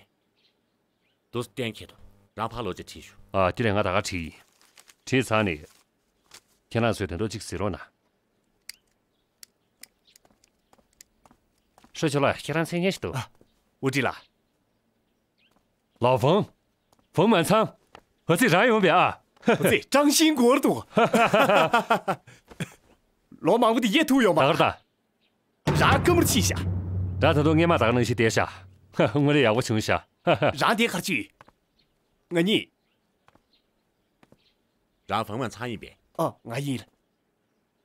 འདུག་སེ་གཏན་འཁེལ་འདུག་རང་ཕར་ལོག་བྱས་དྲིས་ཞུ། ཨ། དེ་རེད། ང་ད་ག་དྲིས་ཡིན། དྲིས་ཚར་ནས། ཁྱེད་རང་ཚོས་དེ་འདྲ་གཅིག་གཟིགས་རོགས་གནང་། ཀྲོ་ཆོ་ལགས། ཁྱེད་རང་མཚན་སྙན་ཞིག་འདུག། ཨ། ཨུ་ཀྲི་ལགས། ལའོ་ཧྥང་། ཧྥང་མན་ཚང་། ཨ་ཙི། རང་ཡོང་བས་ཨ། ཨ་ཙི། ཀྲང་ཤིན་ཀུང་ཨར་འདུག། ལོ་མང་པོ་དེ་ཡེ་ཐུག་ཡོང་མ། ད་གར་ད། རང་ཀ་མུར་ཕྱིན་ཤག། ད་ད་དུང་སྔས་མ་དག་ནང་བཞིན་བསྡད་ཤག། དངོས་གནས་ཡག་པོ་བྱུང་ཤག། རང་དེ་གར་ཅི་ཡོད། ང་གཉིས། རང་ཧྥང་མན་ཚང་ཡིན་པས། ཨ། ང་ཡིན།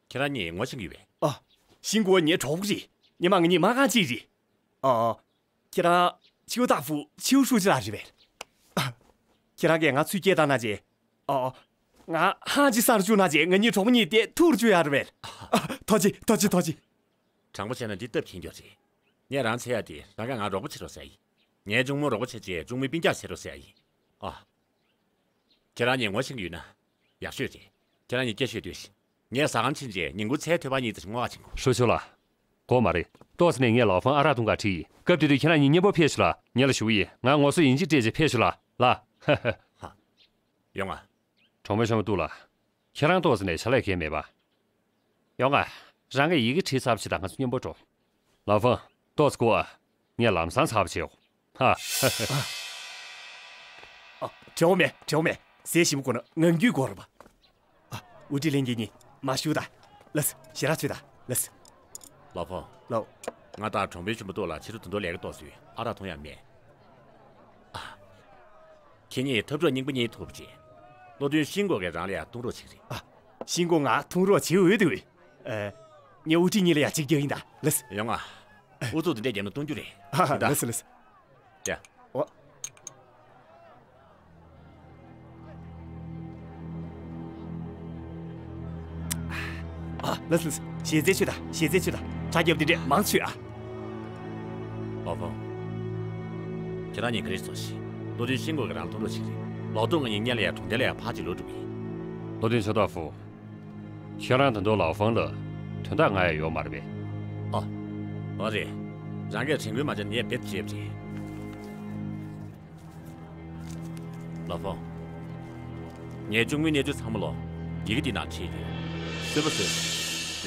ཁྱེད་རང་གཉིས་ངོ་ཤེས་ཀྱི་ཡོད་པས། ཨ། ཤིན་ཀུང་ངའི་གྲོགས་པོ་རེད། སྔོན་མ་ང་གཉིས་དམག་ཁང་གཅིག་རེད། ཨ། ཁྱེད་རང་ཆིའུ་ཏཱ་ཧྥུ་ཆིའུ་ཧྲུའུ་ཅི་ལགས་རེད་པས། ཨ། ཁྱེད་རང་གིས་ང་ཚུར་སྐད་བཏང་གནང་བྱས། ཨ། ང་ཧང་ཅི་སར་བཅུག་གནང་བྱས། ང་གཉིས་གྲོགས་པོ་གཉིས་དེ་ཐུག་རུ་བཅུག་ཡག་རེད་པས། ཨ། ཐུགས་རྗེ་ཆེ། ཐུགས་རྗེ་ཆེ། ཐུགས་རྗེ་ཆེ། དྲང་པོ་བྱས་ན་འདི་སྟབས་ཡིན་རྒྱུ་རེད། ངས་རང་འཚོལ་ཡག་དེ་རང་གིས་ང་རོགས་པ་བྱེད་རོགས་ཟེར་ཡིན། ངའི་གཅུང་མོ་རོགས་པ་བྱས་བྱས་གཅུང་མོའི་སྤུན་ཀྱག་བྱེད་རོགས་ཟེར་ཡག་ཡིན། ཨ། ཁྱེད་རང་གཉིས་ངོ་ཤེས་ཀྱི་ཡོད་ན་ཡག་ཤོས་རེད། ཁྱེད་རང་གཉིས་སྐད་ཤོད་སྡོད་ཤིག། ངས་ཟ་ཁང་ཕྱིན་རྗེས་ཉིན་གུང་ཚལ་ཐོད་པ་གཉིས་ཙམ་ཞིག་བརྔོ་བ་བྱེད་དགོས། ཧྲུའུ་ཆུ་ལགས། དགོས་མ་རེད། ཏོག་ཙམ་ནས་ངས་ལའོ་ཧྥང་ཨ་རག་འཐུང་ག་ཁྲིད་ཡིན། སྐབས་དེ་དུས་ཁྱེད་རང་གཉིས་མཉམ་པོ་ཕེབས་ཤོག་ལ། ཉལ་ལ་བཞུགས་ཡིན། ང་ངོ་སོ་ཡིན་གཅིག་སྤྲད་བྱས་ཕེབས་ཤོག་ལ། ལ། ཧ་ཧ། ཧ། ཡོང་ང་། གྲོང་པ་ཆེན་པོ་ཏུའུ་ལགས། ཁྱེད་རང་ཏོག་ཙམ་ནས་བྱ་ལས་གལ་མེད་པ། ཡོང་ང་། རང་གིས་ཡི་གེ་བྲིས་ཚར་བ་བྱེད་དང་། ང་ཚོ་མཉམ་པོ་འགྲོ། ལའོ་ཧྥང་། ཏོག་ཙམ་སྒུག་ཨ། ངས་ལམ་སང་ཚར་བ་བྱེད་འོ། ཧ། ཨ། བྲེལ་བ་མེད། བྲེལ་བ་མེད། ཟས་ཞིམ་པོ་དགོས་ན་ངང་རྒྱུད་དགོས་རེད་པ། ཨ། ཨུ་ཀྲི་ལྷན་རྒྱས་གཉིས་མར་བཞུགས་དང་། ལགས་སོ། ཞལ་རག་མཆོད་དང་། ལགས་སོ། ལའོ་ཧྥང་། ལའོ། ང་དང་གྲོང་པ་ཆེན་པོ་ཏུའུ་ལགས་ཕྱི་དྲོ་དུང་དུང་ལས་ཀ་ཏོག་ཙམ་ཡོད། ཨ་རག་འཐུང་ཡག་མེད། ཨ། ཁྱེད་གཉིས་འཐབ་གྲོགས་རྙིང་པ་གཉིས་ཐུག་པ་རེད། བློ་མཐུན་ཤིན་ཀུང་གིས་རང་ལ་ཡང་འཐུང་རོགས་བྱེད་ཀྱི་རེད། ཨ། ཤིན་ཀུང་ང་འཐུང་རོགས་བྱེད་འོས་འདུག། ཨ། ངས་ཨུ་ཀྲི་གཉིས་ལ་ཡང་གཅིག་རྒྱག་ཡིན་ད། ལགས་སོ། ཡོང་ང་། ཨུ་ཚུགས་དེ་འདྲས་རྒྱབ་ན་གཏོང་རྒྱུ་རེད། ཨ། ཡིན་ད། ལགས་སོ། ལགས་སོ། ཡ། འོ། ཨ། ལགས་སོ། ལགས་སོ། ཞལ་རྩེད་མཆོད་དང་། ཞལ་རྩེད་མཆོད་དང་། དྲ་རྒྱབ་དེ་འདྲས་མང་ཆོས་ཨ། ལའོ་ཧྥང་། ཁྱེད་རང་གཉིས་ག་རེ་བྱེད་ཤེས། བློ་མཐུན་ཤིན་ཀུང་གིས་རང་འཐུང་རོགས་བྱེད་ཀྱི་རེད། ལའོ་ཏུང་ང་གཉིས་སྔོན་ལ་ཡང་གྲོང་རྡལ་ལ་ཡང་ཕར་ཅིག་ལོག་འགྲོ་གི་ཡིན། བློ་མཐུན་ཆོ་ཏཱ་ཧྥུ། ཁྱེད་རང་ད་དུང་ལའོ་ཧྥང་ལ་དོན་དག་གང་ཡང་ཡོད་མ་རེད་པས། ཨ། འོ་རེད། རང་གིས་དྲན་སྐུལ་མ་བྱས་ན་ངས་རྦད་དེ་བརྗེད་པ་རེད། ལའོ་ཧྥང་། ངའི་གཅུང་མོའི་གནས་ཚུལ་ཚང་མ་ལོ། ཡི་གེ་འདིའི་ནང་བྲིས་ཡོད། གསོལ་བ་གསོལ།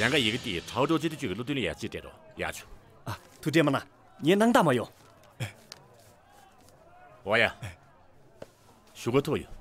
ཡང་ཀ་ཡི་གེ་འདི་ཁྲའོ་ཀྲོའུ་ཅི་ཏི་ཅུས་ཀྱི་བློ་མཐུན་ལ་ཡང་ཅིག་སྤྲད་རོགས། ཡག་བྱུང་། ཨ། ཐུགས་ཁྲལ་མ་གནང་། ངས་སྣང་དག་མ་ཡོང་། འོ་ཡ། ཞུ་ག་ཐུག་ཡོད།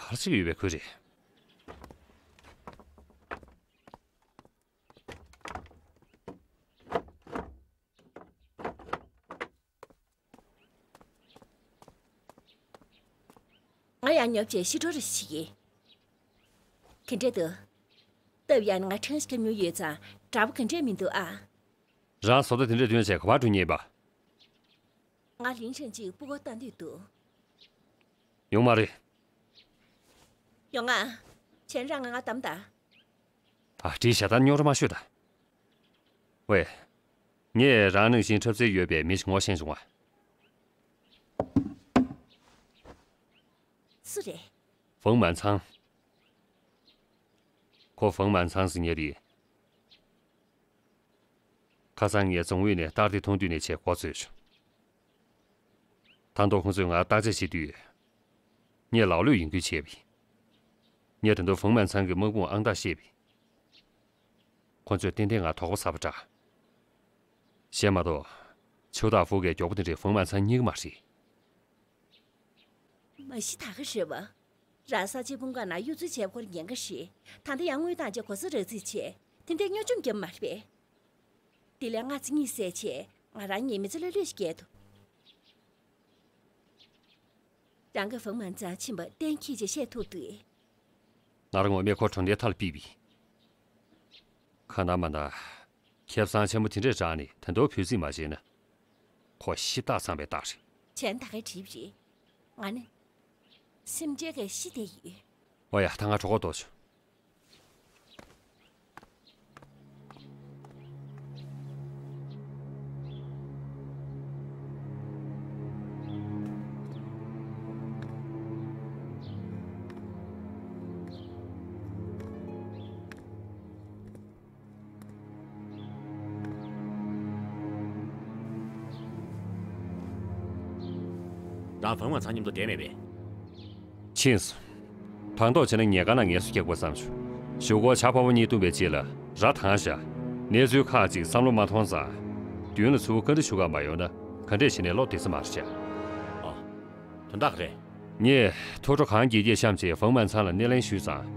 གར་ཅིག་ཡོད་པའི་ཁུལ་རེད། ང་ཡང་ཉོབ་བྱས་ཤི་འགྲོ་རེ་ཞིག་ཡིན། ག་འདྲས་འདུག། སྟབས་ཡག་ནས་ང་ཁྲང་ཞིག་ཁྱབ་མྱོང་ཡོད་ཙང་འདྲ་པོ་ག་འདྲས་མི་འདུག་ཨ། རང་བཟོ་ལྟ་དེ་འདྲས་སྟོན་བྱས་ག་པར་འགྲོ་མཁན་ཡིན་པ། ང་ལིང་ཧྲན་གཅིག་སྤུ་གུ་ལྟ་འདོད་འདུག། ཡོང་མ་རེད། ཡོང་ང་། བྱས་ན་རང་ང་ང་གདམ་ད། ཨ། བྲིས་བཞག་ད། རྙོག་དྲ་མ་ཤོད་ད། ཝེ། ངས་རང་ནང་བཞིན་འཁྲབ་རྩལ་ཡོད་པའི་མི་ཞིག་ངོ་ཤེས་བྱུང་བ། སུ་རེད། ཧྥང་མན་ཚང་། ཁོ་ཧྥང་མན་ཚང་ཟེར་མཁན་རེད། ཁ་སང་ངས་རྫོང་དབུས་ནས་སྟག་དེ་མཐོང་དུས་ནས་བྱས་མགོ་ཚོས་བྱུང་། ད་དུང་ཁོང་ཚོས་ང་བརྟག་དཔྱད་བྱེད་དུས། ངས་ལག་ལུས་ཡིན་ཁུལ་བྱས་པ་ཡིན། ངས་ད་དུང་ཧྥང་མན་ཚང་གི་དམག་དཔུང་ཨང་རྟགས་ཤེས་པ་ཡིན། ཁོང་ཚོས་ཏན་ཏན་ང་དོགས་པ་ཟ་བ་འདྲ། གཞན་མ་གཏོགས། ཆིའུ་ཏཱ་ཧྥུ་གི་མགྱོགས་པོ་དེ་འདྲས་ཧྥང་མན་ཚང་རྙེད་ཀྱི་མ་རེད། མ་གཞི་ད་ག་རེད་པ། རང་ས་ཆའི་དཔུང་ཁག་ནང་གཡོ་ཟོལ་བྱས་པ་ཁོ་རང་ཉེན་ཁ་རེད། ད་ལྟ་ཡང་དངུལ་བཏང་བྱས་གོ་ས་རག་རྩིས་བྱས། དེ་འདྲའི་སྨྱོ་བཅོམ་བརྒྱབ་མ་རེད་པས། དེ་ལས་སྔ་ཚིག་གཉིས་བསལ་བྱས་ང་རང་ཉིད་མི་ཚེ་ལྷོད་ལྷོད་ཞིག་སྐྱེལ་ཐུབ། རང་གིས་ཧྥང་མན་ཚང་ཕྱིན་པ་གཏན་འཁེལ་བྱས་བཤད་ཐུབ་འདུག། ང་རང་ངོ་མས་ཁོ་གྲོང་སྡེའི་མཐའ་ལ་ཕུད་པ་ཡིན། ཁ་ན་མ་ན། ཁེ་བཟང་ཆེན་པོ་དེ་འདྲས་རག་ནས་ད་དུང་བུ་སྲིད་མ་བྱས་ན། ཁོ་ཤི་རྟགས་ཚང་བའི་རྟགས་རེད། བྱས་ན་ད་གའི་འགྲིག་རེད། ང་ནི། སེམས་ཅན་གྱི་ཤི་དེ་ཡིན། འོ་ཡ། ད་ང་གྲོད་ཁོག་ལྟོགས་བྱུང་། རང་བང་མ་ཚང་མཉམ་དུ་བསྡད་མེད་པས། ཕྱིན་སོང་། ཕང་ཐོག་བྱས་ན་ཉལ་ཁང་ནང་ངལ་གསོ་རྒྱག་དགོས་བསམ་བྱུང་། གཞུག་གུ་བྱ་ཕོ་མོ་གཉིས་བཏུམས་པའི་རྗེས་ལ་ར་བཏང་བཞག་གནས་ཚུལ་ཁག་ཅིག་བསམ་བློ་མ་ཐོངས་ཙང་། མདུན་ལ་ཚུར་བཀའ་འདྲི་ཞུ་ག་མ་ཡོང་ན་ག་འདྲས་བྱས་ནས་བློ་བདེ་ས་མ་རེད་བྱ། ཨོ། དོན་དག་རེད། ངས་ཐོ་ཁྲོ་གང་དགྱེས་དགྱེས་བཤམས་བྱས་བང་མན་ཚང་ལ་སྣེ་ལེན་ཞུས་ཙང་།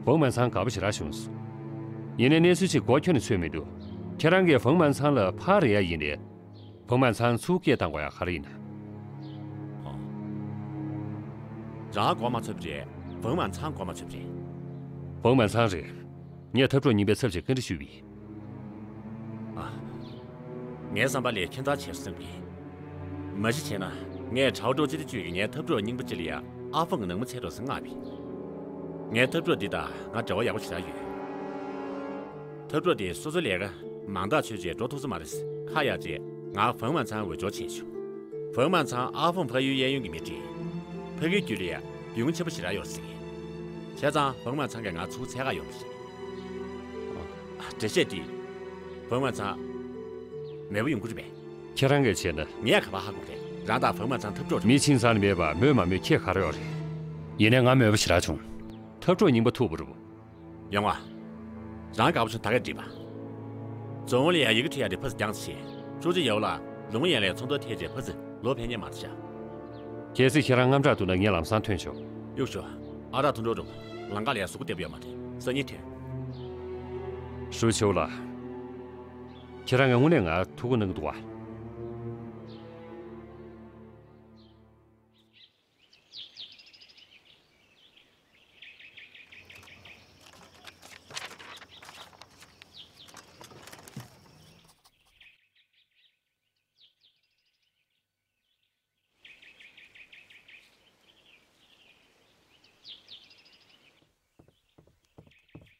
བང་མན་ཚང་དགའ་པོ་ཞེ་དྲག་བྱུང་སོང་། ཡིན་ནའི་གནས་ཚུལ་ཅིག་མགོ་འཁྱོར་ནས་ཚོད་མི་འདུག་ཁྱེད་རང་གིས་བང་མན་ཚང་ལ་ཕར་རེ་ཡ་ཡིན་ནའི། བང་མན་ཚང་ཚུར་སྐད་བཏང་དགོས་ཡ་ག་རེ་ཡིན་ན། ཨོ། རང་མགོ་མ་ཚོད་པ་རེད། བང་མན་ཚང་མགོ་མ་ཚོད་པ་རེད། བང་མན་ཚང་རེད། ངས་འཐབ་གྲོགས་རྙིང་པའི་ཚབ་བྱས་བཀའ་འདྲི་ཞུས་པ་ཡིན། ཨ། ངའི་བསམ་པ་ལས་ཁྱད་མཚར་ཆེ་སོང་བསམ་གི། མ་གཞི་བྱས་ན་ངས་ཁྲའོ་ཀྲོའུ་སྤྱི་བདེ་ཅུས་ཀྱི་ངའི་འཐབ་གྲོགས་རྙིང་པ་ཅིག་ལ་ཡ་ཨ་ཧྥང་གི་ནང་མི་འཚོལ་འགྲོ་ཟེར་མངགས་པ་ཡིན། ངའི་འཐབ་གྲོགས་འདི་དང་ང་འབྲེལ་བ་ཡག་པོ་ཞེ་དྲག་ཡོད། འཐབ་གྲོགས་དེས་སོ་སོའི་ལས་ཀ་མང་དག་ཆོད་རྗེས་འགྲོ་ཐུབ་ས་མ་རེད་ཁ་ཡ་རྗེས་ང་བང་མན་ཚང་འོས་སྦྱོར་བྱས་བྱུང་། བང་མན་ཚང་ཨ་ཧྥང་ཕ་ཡུལ་གཡས་གཡོན་གྱི་མི་འདྲ། ཕ་གིའི་རྒྱུད་ལ་ཡ་རྒྱུས་མངའ་ཆེན་པོ་ཞེ་དྲག་ཡོད་ཟེར། བྱས་ཙང་བང་མན་ཚང་གིས་ང་ཚུར་འཚོལ་ག་ཡོང་བ་རེད། འགྲེལ་བཤད་འདི། བང་མན་ཚང་། མོས་པ་ཡོང་གི་རེད་པས། ཁྱེད་རང་གིས་བྱས་ན། ངས་ག་པར་ཧ་གོ་རེད། རང་དང་བང་མན་ཚང་འཐབ་གྲོགས་རེད། མི་ཁྱིམ་ཚང་ནས་མེད་པར་མོས་མ་མོས་ཁྱད་ག་རེ་ཡོད་རེད། ཡིན་ནའི་ང་མོས་པ་ཞེ་དྲག་བྱུང་། འཐབ་གྲོགས་རྙིང་པ་ཐུག་པ་རེད་པ། ཡོང་བ། རང་དགའ་པོ་བྱུང་ད་གས་འགྲིག་པ། རྫོང་ལ་ཡ་ཡི་གེ་འབྲི་ཡ་དེ་ཕ་ཚི་རྒྱང་ཆེ། ཀྲུའུ་ཅི་ཡའོ་ལགས་ལུང་ཡན་ལའི་ཚོགས་འདུར་ཐེ་བྱས་ཕ་ཚི་ལོ་ཕེབས་མཁན་མ་རེད་ཤག་གལ་སྲིད་ཁྱེད་རང་དངངས་སྐྲག་འདུག་ན་ངས་ལམ་སང་ཐོན་ཆོག་གཡུག་ཞོག་ཨ་རག་འཐུང་འགྲོ་རུང་ལམ་ཁ་ལ་ཡ་གཟུགས་པོ་བདེ་པོ་ཡོད་མ་རེད། སང་ཉིན་ཐོན། ཧྲུའུ་ཆུའུ་ལགས། ཁྱེད་རང་གིས་དངོས་གནས་ང་ཐུགས་ཁུར་གནང་གི་འདུག་ག་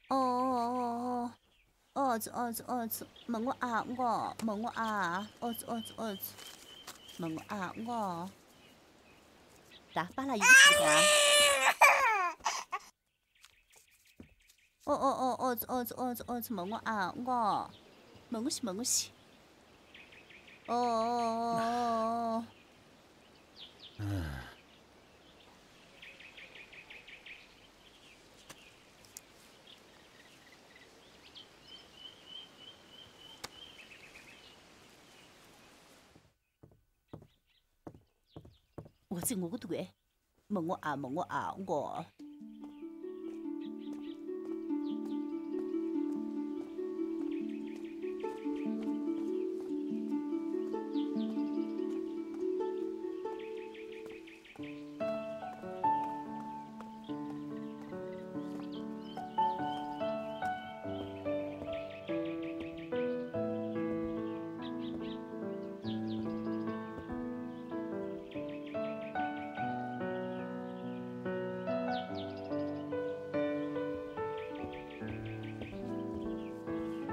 ཨོ། ཨོ་ཙི་ཨོ་ཙི་ཨོ་ཙི། མ་ངུ་ཨ་མགོ། མ་ངུ་ཨ། ཨོ་ཙི་ཨོ་ཙི་ཨོ་ཙི། མ་ངུ་ཨ་མགོ། ད་པཱ་ལགས་ཡིན་གྱི་རེད། ཨོ་ཨོ་ཨོ། ཨོ་ཙི་ཨོ་ཙི་ཨོ་ཙི་ཨོ་ཙི། མ་ངུ་ཨ་མགོ། མ་ངུ་ཤི། མ་ངུ་ཤི། ཨོ། འོ་ཙི་ངུ་གི་འདུག་གས། མ་ངུ་ཨ། མ་ངུ་ཨ་མགོ།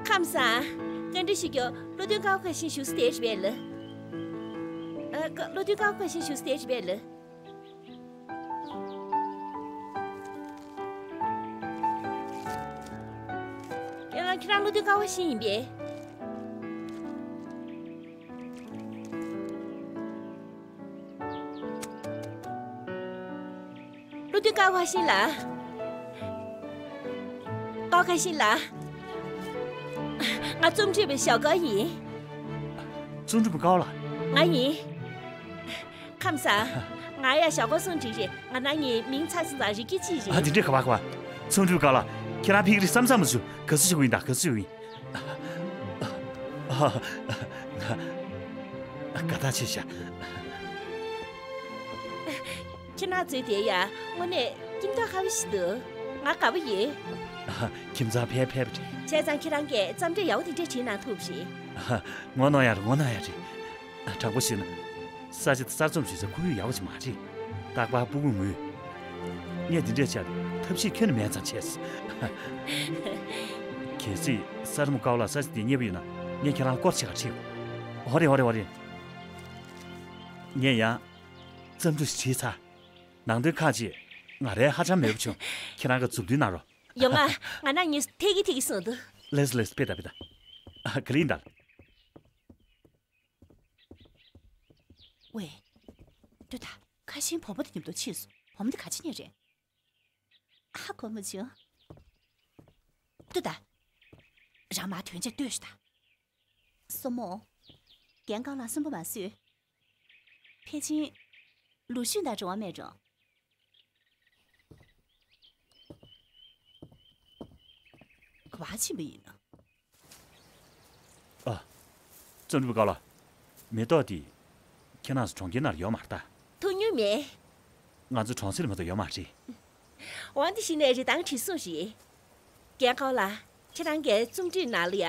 ཁམས་བཟང་། བཀའ་འདྲི་ཞུ་རྒྱུ། བློ་མཐུན་ཀའོ་ཁ་ཤིན་བཞུགས་ས་དེ་རེད་པས་ལགས། ཨ། ཀ- བློ་མཐུན་ཀའོ་ཁ་ཤིན་བཞུགས་ས་དེ་རེད་པས་ལགས། ཡང་ཁྱེད་རང་བློ་མཐུན་ཀའོ་ཁ་ཤིན་ཡིན་པས། བློ་མཐུན་ཀའོ་ཁ་ཤིན་ལགས། ཀའོ་ཁ་ཤིན་ལགས། ང་རྩོམ་སྒྲིག་པ་ཞའོ་ཀའོ་ཡིན། རྩོམ་སྒྲིག་པ་ཀའོ་ལགས། ང་ཡིན། ཁམས་བཟང་། ང་ཡ་ཞའོ་ཀའོ་སུན་ཀྲིན་རེད། ང་རང་གཉིས་མིང་ཚང་སོང་ཙང་རིག་གི་ཅི་རེད། ཨ། དེ་འདྲས་ག་པར་ག་པར། རྩོམ་སྒྲིག་པ་ཀའོ་ལགས། ཁྱེད་རང་ཕ་གི་རིག་བསམ་བསམ་མ་བྱུང་། ག་ཚོད་ཞུ་གི་ཡིན་ད། ག་ཚོད་ཞུ་གི་ཡིན། ཨ། དགའ་ཐག་ཆོད་ཤག་ཁྱེད་རང་ཚོའི་དེ་ཡ་དངོས་གནས་ཁྱིམ་ཚང་ཁ་བ་ཞིག་འདུག་ང་དགའ་པོ་ཡོད། ཁྱིམ་ཚང་ཕལ་ཕལ་པ་རེད། བྱས་ཙང་ཁྱེད་རང་གིས་རྩོམ་འབྲི་ཡག་པོ་དེ་འདྲས་བྲིས་གནང་ཐུབ་རེད། ངོ་གནོང་ཡ་རེད། ངོ་གནོང་ཡ་རེད། དྲང་པོ་བཤད་ན། ས་ཆ་དེ་གསར་རྩོམ་བྱེད་ས་ཁོར་ཡུག་ཡག་པོ་ཅིག་མ་རེད། རྟག་པར་སྤུ་གུ་ངུས། ངས་འདི་འདྲས་བྱས་ཏེ་ཐབས་ཤེས་ཁྱོན་ནས་མེད་ཙང་བྱས། གལ་སྲིད་གསར་མོ་ཀའོ་ལགས་ས་ཆ་དེ་མཉེས་པོ་ཡོད་ན་ངས་ཁྱེད་རང་སྐོར་ཆེ་ག་ཁྲིད། ཧོ་རེ་ཧོ་རེ་ཧོ་རེ། ངས་ཡང་རྩོམ་འབྲི་ཞིག་བྲིས་ཚར། ནང་དོན་ཁག་ཅིག་ང་རང་ཧ་ཅང་མོས་པོ་བྱུང་། ཁྱེད་རང་གིས་མཛུབ་སྟོན་གནང་རོགས། ཡོང་ང་། ང་རང་གཉིས་ཐད་ཀི་ཐད་ཀི་སོང་འདུག་ལེས་ལེས། དཔེ་ད་དཔེ་ད། ཨ། ག་ལེར་ཡིན་ད། ཝེ། ལྟོས་ད། ག་ ཁ་ཤིང་བུ་མོ་དེ་མཉམ་དུ་ཕྱིས་སོང་། བུ་མོ་དེ་ག་བྱེད་མཁན་རེད། ཧ་གོ་མ་བྱུང་། ལྟོས་དང་། རང་མར་དོན་ཆེན་ལྟོས་ཤིག་དང་། སྲུ་མོ། རྒན་ཁོང་ལ་སུན་པོ་མ་བཟོས། ཕལ་ཆེར་ལུག་ཤུན་དང་འབྲེལ་བ་མེད་འགྲོ། ག་པར་ཕྱིན་པ་ཡིན་ན། ཨ། རྩོམ་སྒྲིག་པ་ཀ་ལ། མེ་ཏོག་དེ། ཁྱེད་རང་ཚོ་གྲོང་ཁྱེར་ནང་ལ་ཡོད་མ་རེད་ད། ཐུག་མྱོང་མེད། ང་ཚོ་གྲོང་གསེབ་ལ་མ་གཏོགས་ཡོད་མ་རེད། འོ་འདི་ཞིག་ནས་རི་ཐང་བྲིས་སོང་རེད། རྒན་ཁོང་ལ། ཁྱེད་རང་གིས་རྩོམ་སྒྲིག་ནང་ལ་ཡ།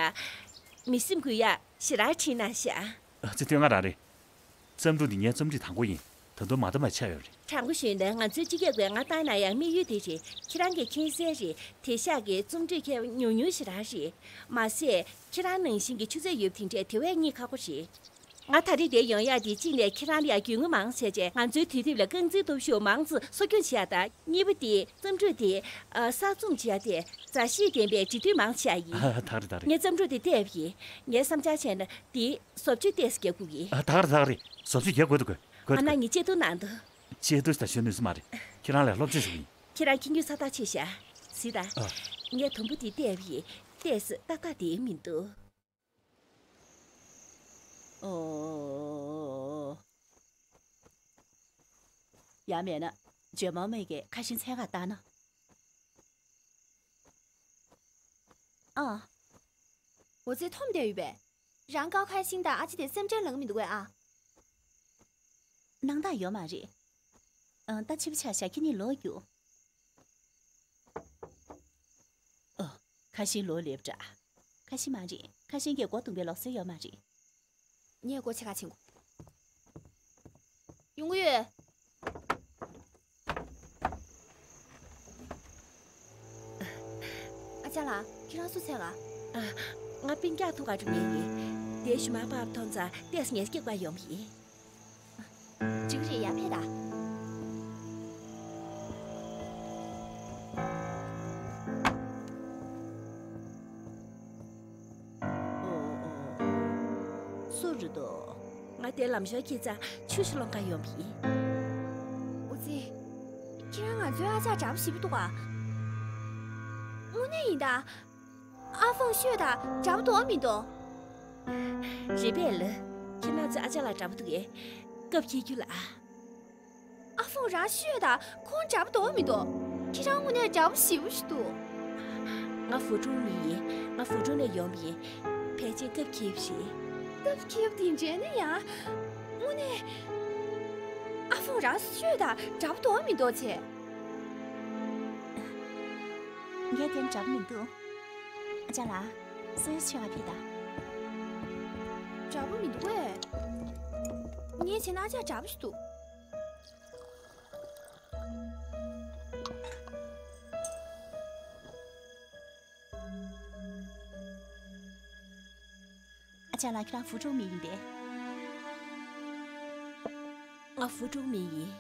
མི་སེམས་འགུལ་ཡག་ཞེ་དྲག་བྲིས་གནང་ཤག་ཨ་ཙི། ལྟོས། ང་རང་རེད། རྩོམ་སྒྲིག་འདི་ངའི་རྩོམ་སྒྲིག་དང་པོ་ཡིན། ད་དུང་མ་མཐའ་མ་ཆགས་ཡོད་རེད། དྲང་པོ་ཞུས་ན་ང་ཚོའི་སྤྱི་སྐད་སྐོར་ང་བཏང་ན་ཡང་དམིགས་ཡུལ་དེ་རེད། ཁྱེད་རང་གིས་མཁྱེན་གསལ་རེད། དེང་སང་གི་རྩོམ་སྒྲིག་མཁས་པ་ཉུང་ཉུང་ཞེ་དྲག་རེད། མ་ཟད། ཁྱེད་རང་ནང་བཞིན་གྱི་ཆུ་ཚད་ཡོད་པ་དེ་འདྲས་དེ་བས་རྙེད་ཁག་པོ་རེད། ང་ད་རེས་འདིར་ཡོང་ཡག་དེ་གཅིག་ནས་ཁྱེད་རང་ལ་ཡང་རྒྱུས་མངའ་མང་བྱས་རྗེས་ང་ཚོའི་དུས་དེབ་ལ་རྐང་འཛིན་སྟོབས་ཤུགས་མང་ཙམ་གསོ་སྐྱོང་བྱེད་ཡག་དང་། གཉིས་པ་དེ་རྩོམ་སྒྲིག་དེ་ཨ་གསར་རྩོམ་བྱེད་ཡག་དེ་མཛའ་བཤེས་ལྡན་པའི་འབྲེལ་མཐུད་མང་ཆེ་བ་ཡིན། ཨ། ད་རེད། ད་རེད། ངས་རྩོམ་སྒྲིག་དེ་བལྟས་པ་ཡིན། ངས་བསམ་འཆར་བྱས་ན་དེ་བཟོ་བཅོས་ཏོག་ཙམ་རྒྱག་དགོས་ཀྱི། ཨ། ད་རེད། ད་རེད། བཟོ་བཅོས་རྒྱག་དགོས་འདུག་གོ། དགོས་འདུག་གོ། ཨ་ན་ངས་གཅེས་བཏུང་གནང་འདུག་གཅེས་བཏུང་ཞིག་ད་ཞུ་ནུས་ས་མ་རེད། ཁྱེད་རང་ལ་སློབ་སྦྱོང་ཞུ་གི་ཡིན། ཁྱེད་རང་ཁྱི་རྒྱུན་ས་ཐག་ཆོད་ཤག་གཟིགས་དང་། ཨ། ངས་དུམ་བུ་དེ་བལྟས་པ་ཡིན། ཏོག་ཙམ་ཏག་ཏག་དེ་མི་འདུག་ཨོ། ཡང་མེད་ན། ཇོ་མོ་མོས་ཀྱི་ཁ་ཤིང་ཚན་ཁ་བཏང་ན། ཨ། འོ་ཙི་འཐོམ་བསྡད་ཡོད་པས། རང་དཀར་ཁ་ཤིང་དང་ཨ་ཅེ་དེ་སེམས་ཁྲལ་ལངས་མི་འདུག་གས་ཨ། སྣང་དག་ཡོད་མ་རེད། ཨ། ད་ཕྱི་པོ་ཆགས་ཤག་ཁྱེད་གཉིས་ལོག་རྒྱུགས། ཨོ། ཁ་ཤིང་ལོག་སླེབས་འདྲ། ཁ་ཤིང་མ་རེད། ཁ་ཤིང་གི་སྒོ་རྡུང་པའི་ལོག་སྲོལ་ཡོད་མ་རེད། ངས་སྒོ་ཕྱེད་ཀ་ཕྱིན་གོ། ཡོང་གི་ཡོད། ཨ་ཅག་ལགས། ཁྱེད་རང་སུ་ཚད་ག་ཨ། ང་སྤུན་ཀྱག་ཐུག་ག་འགྲོ་མཁན་ཡིན། དེ་ཞུ་མ་པར་མཐོང་ཙང་ཏོག་ཙམ་ངལ་གསོ་རྒྱག་པར་ཡོང་བ་ཡིན། འགྲིག་རེད། ཡར་ཕེབས་དང་། ཨོ། ཨོ། སུ་རེད་དོ། ང་དེ་ལམ་ཞོར་སྐྱེས་ཙང་ཆུ་ཞིག་སློང་ག་ཡོང་བ་ཡིན། འོ་ཙི། ཁྱེད་རང་ང་ཚོའི་ཨ་ཅག་འདྲ་པོ་ཞེ་པོ་འདུག་ག་དངོས་གནས་ཡིན་ད། ཨ་ཧྥང་ཤོས་དང་འདྲ་པོ་འདུག་མི་འདུག་རེད་པས་ལགས། ཁྱེད་རང་ཚོའི་ཨ་ཅག་ལགས་འདྲ་པོ་འདུག་གས། སྐབས་འཁེལ་རྒྱུ་ལ། ཨ་ཧྥང་རང་ཤོས་དང་ཁོང་འདྲ་པོ་འདུག་མི་འདུག་ཁྱེད་རང་དངོས་གནས་འདྲ་པོ་ཞེ་པོ་ཞིག་འདུག་ང་ཧྥུ་ཀྲུང་མི་ཡིན། ང་ཧྥུ་ཀྲུང་ནས་ཡོང་བ་ཡིན། ཕལ་ཆེར་སྐབས་འཁེལ་བ་རེད། སྐབས་འཁེལ་བ་དེ་འདྲ་ན་ཡང་། དངོས་གནས། ཨ་ཧྥང་རང་ཤོས་དང་འདྲ་པོ་འདུག་མི་འདུག་ཅེས། ངས་དེ་འདྲ་པོ་མི་འདུག་ཨ་ཅག་ལགས། སོ་སོའི་ཕྱོགས་ལ་ཕེབས་དང་། འདྲ་པོ་མི་འདུག་གས། ངས་བྱས་ན་ཨ་ཅག་འདྲ་པོ་ཞིག་འདུག་ཨ་ཅག་ལགས། ཁྱེད་རང་ཧྥུ་ཀྲུང་མི་ཡིན་པས། ང་ཧྥུ་ཀྲུང་མི་ཡིན།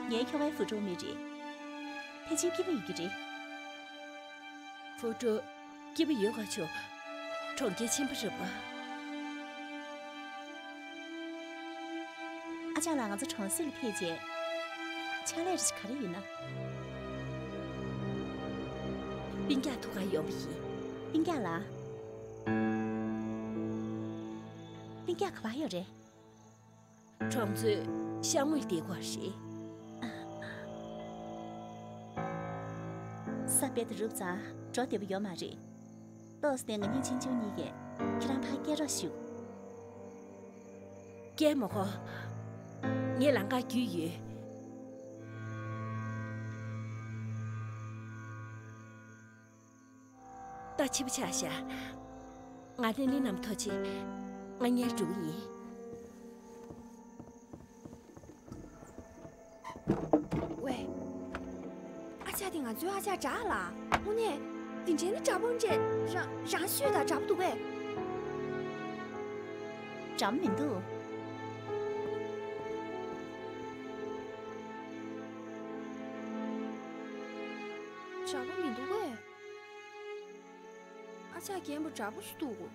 ངའི་ཁྱོ་གའི་ཧྥུ་ཀྲུང་མི་རེད། ཕལ་ཆེར་སྐྱིད་པོ་ཡོད་ཀྱི་རེད། ཧྥུ་ཀྲུང་སྐྱིད་པོ་ཡོད་ག་ཆོག་གྲོང་ཁྱེར་ཆེན་པོ་རེད་པ། ཨ་ཅག་ལགས། ང་ཚོ་གྲོང་གསེབ་ལ་ཕེབས་རྗེས། ཕྱག་ལས་རེ་ཞིག་ག་རེ་ཡིན་ན། སྤུན་ཀྱག་ཐུག་ག་ཡོང་བ་ཡིན། སྤུན་ཀྱག་ལགས། སྤུན་ཀྱག་ག་པར་ཡོད་རེད། གྲོང་ཚོའི་ཤར་ངོས་དེའི་སྐོར་རེད། ས་དཔེ་དེ་རུབ་ཙང་འགྲོ་བདེ་པོ་ཡོད་མ་རེད། ཏོག་ཙམ་ང་གཉིས་གཅེན་གཅུང་གཉིས་ཀས་ཁྱེད་རང་ཕར་སྐྱེལ་རོགས་ཞུ། སྐྱེལ་མི་དགོས། ངས་ལམ་ཁ་བརྒྱུད་ཡོད། ད་ཕྱི་པོ་ཆགས་ཤག་ང་ཏན་ཏན་རྣམས་ཐུག་རྗེས། ང་ཉལ་འགྲོ་གི་ཡིན། ཝེ། ཨ་ཅག་དེ་ང་ཚོའི་ཨ་ཅག་འདྲ་ལ། དངོས་གནས། དེ་འདྲའི་ནི་འདྲ་པོ་འདྲ། རང་རང་ཤོས་དང་འདྲ་པོ་འདུག་གས། འདྲ་པོ་མི་འདུག་འདྲ་པོ་མི་འདུག་གས། ཨ་ཅག་རྒན་པོ་འདྲ་པོ་ཞིག་འདུག་གོ།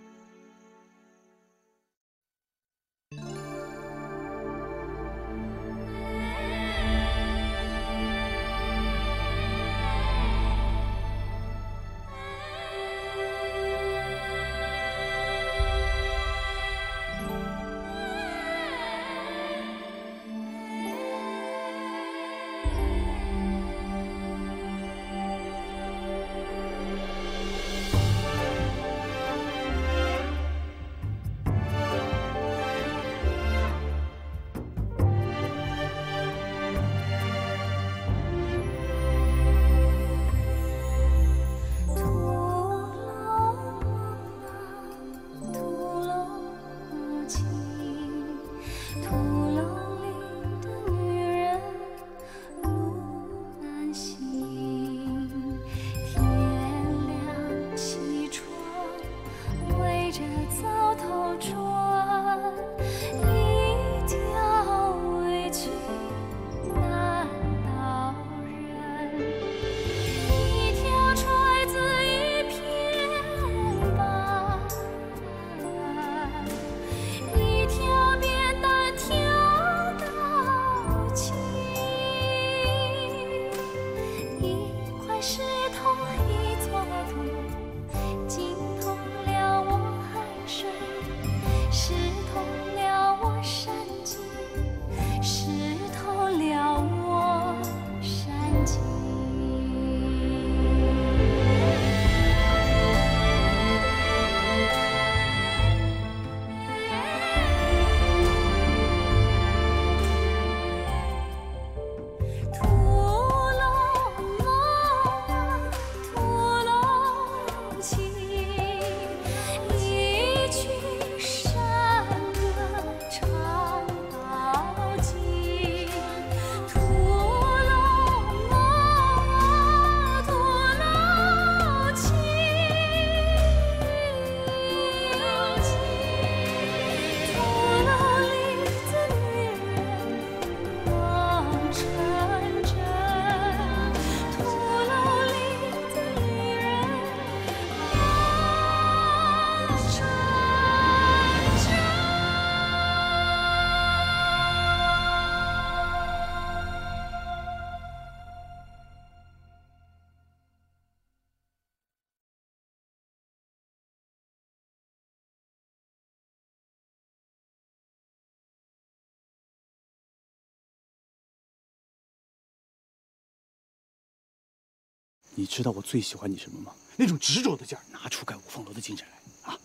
你知道我最喜欢你什么吗？那种执着的劲儿。拿出该无风楼的精神来啊！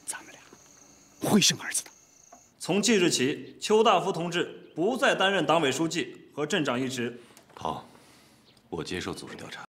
咱们俩会生儿子的。从即日起，邱大福同志不再担任党委书记和镇长一职。好，我接受组织调查。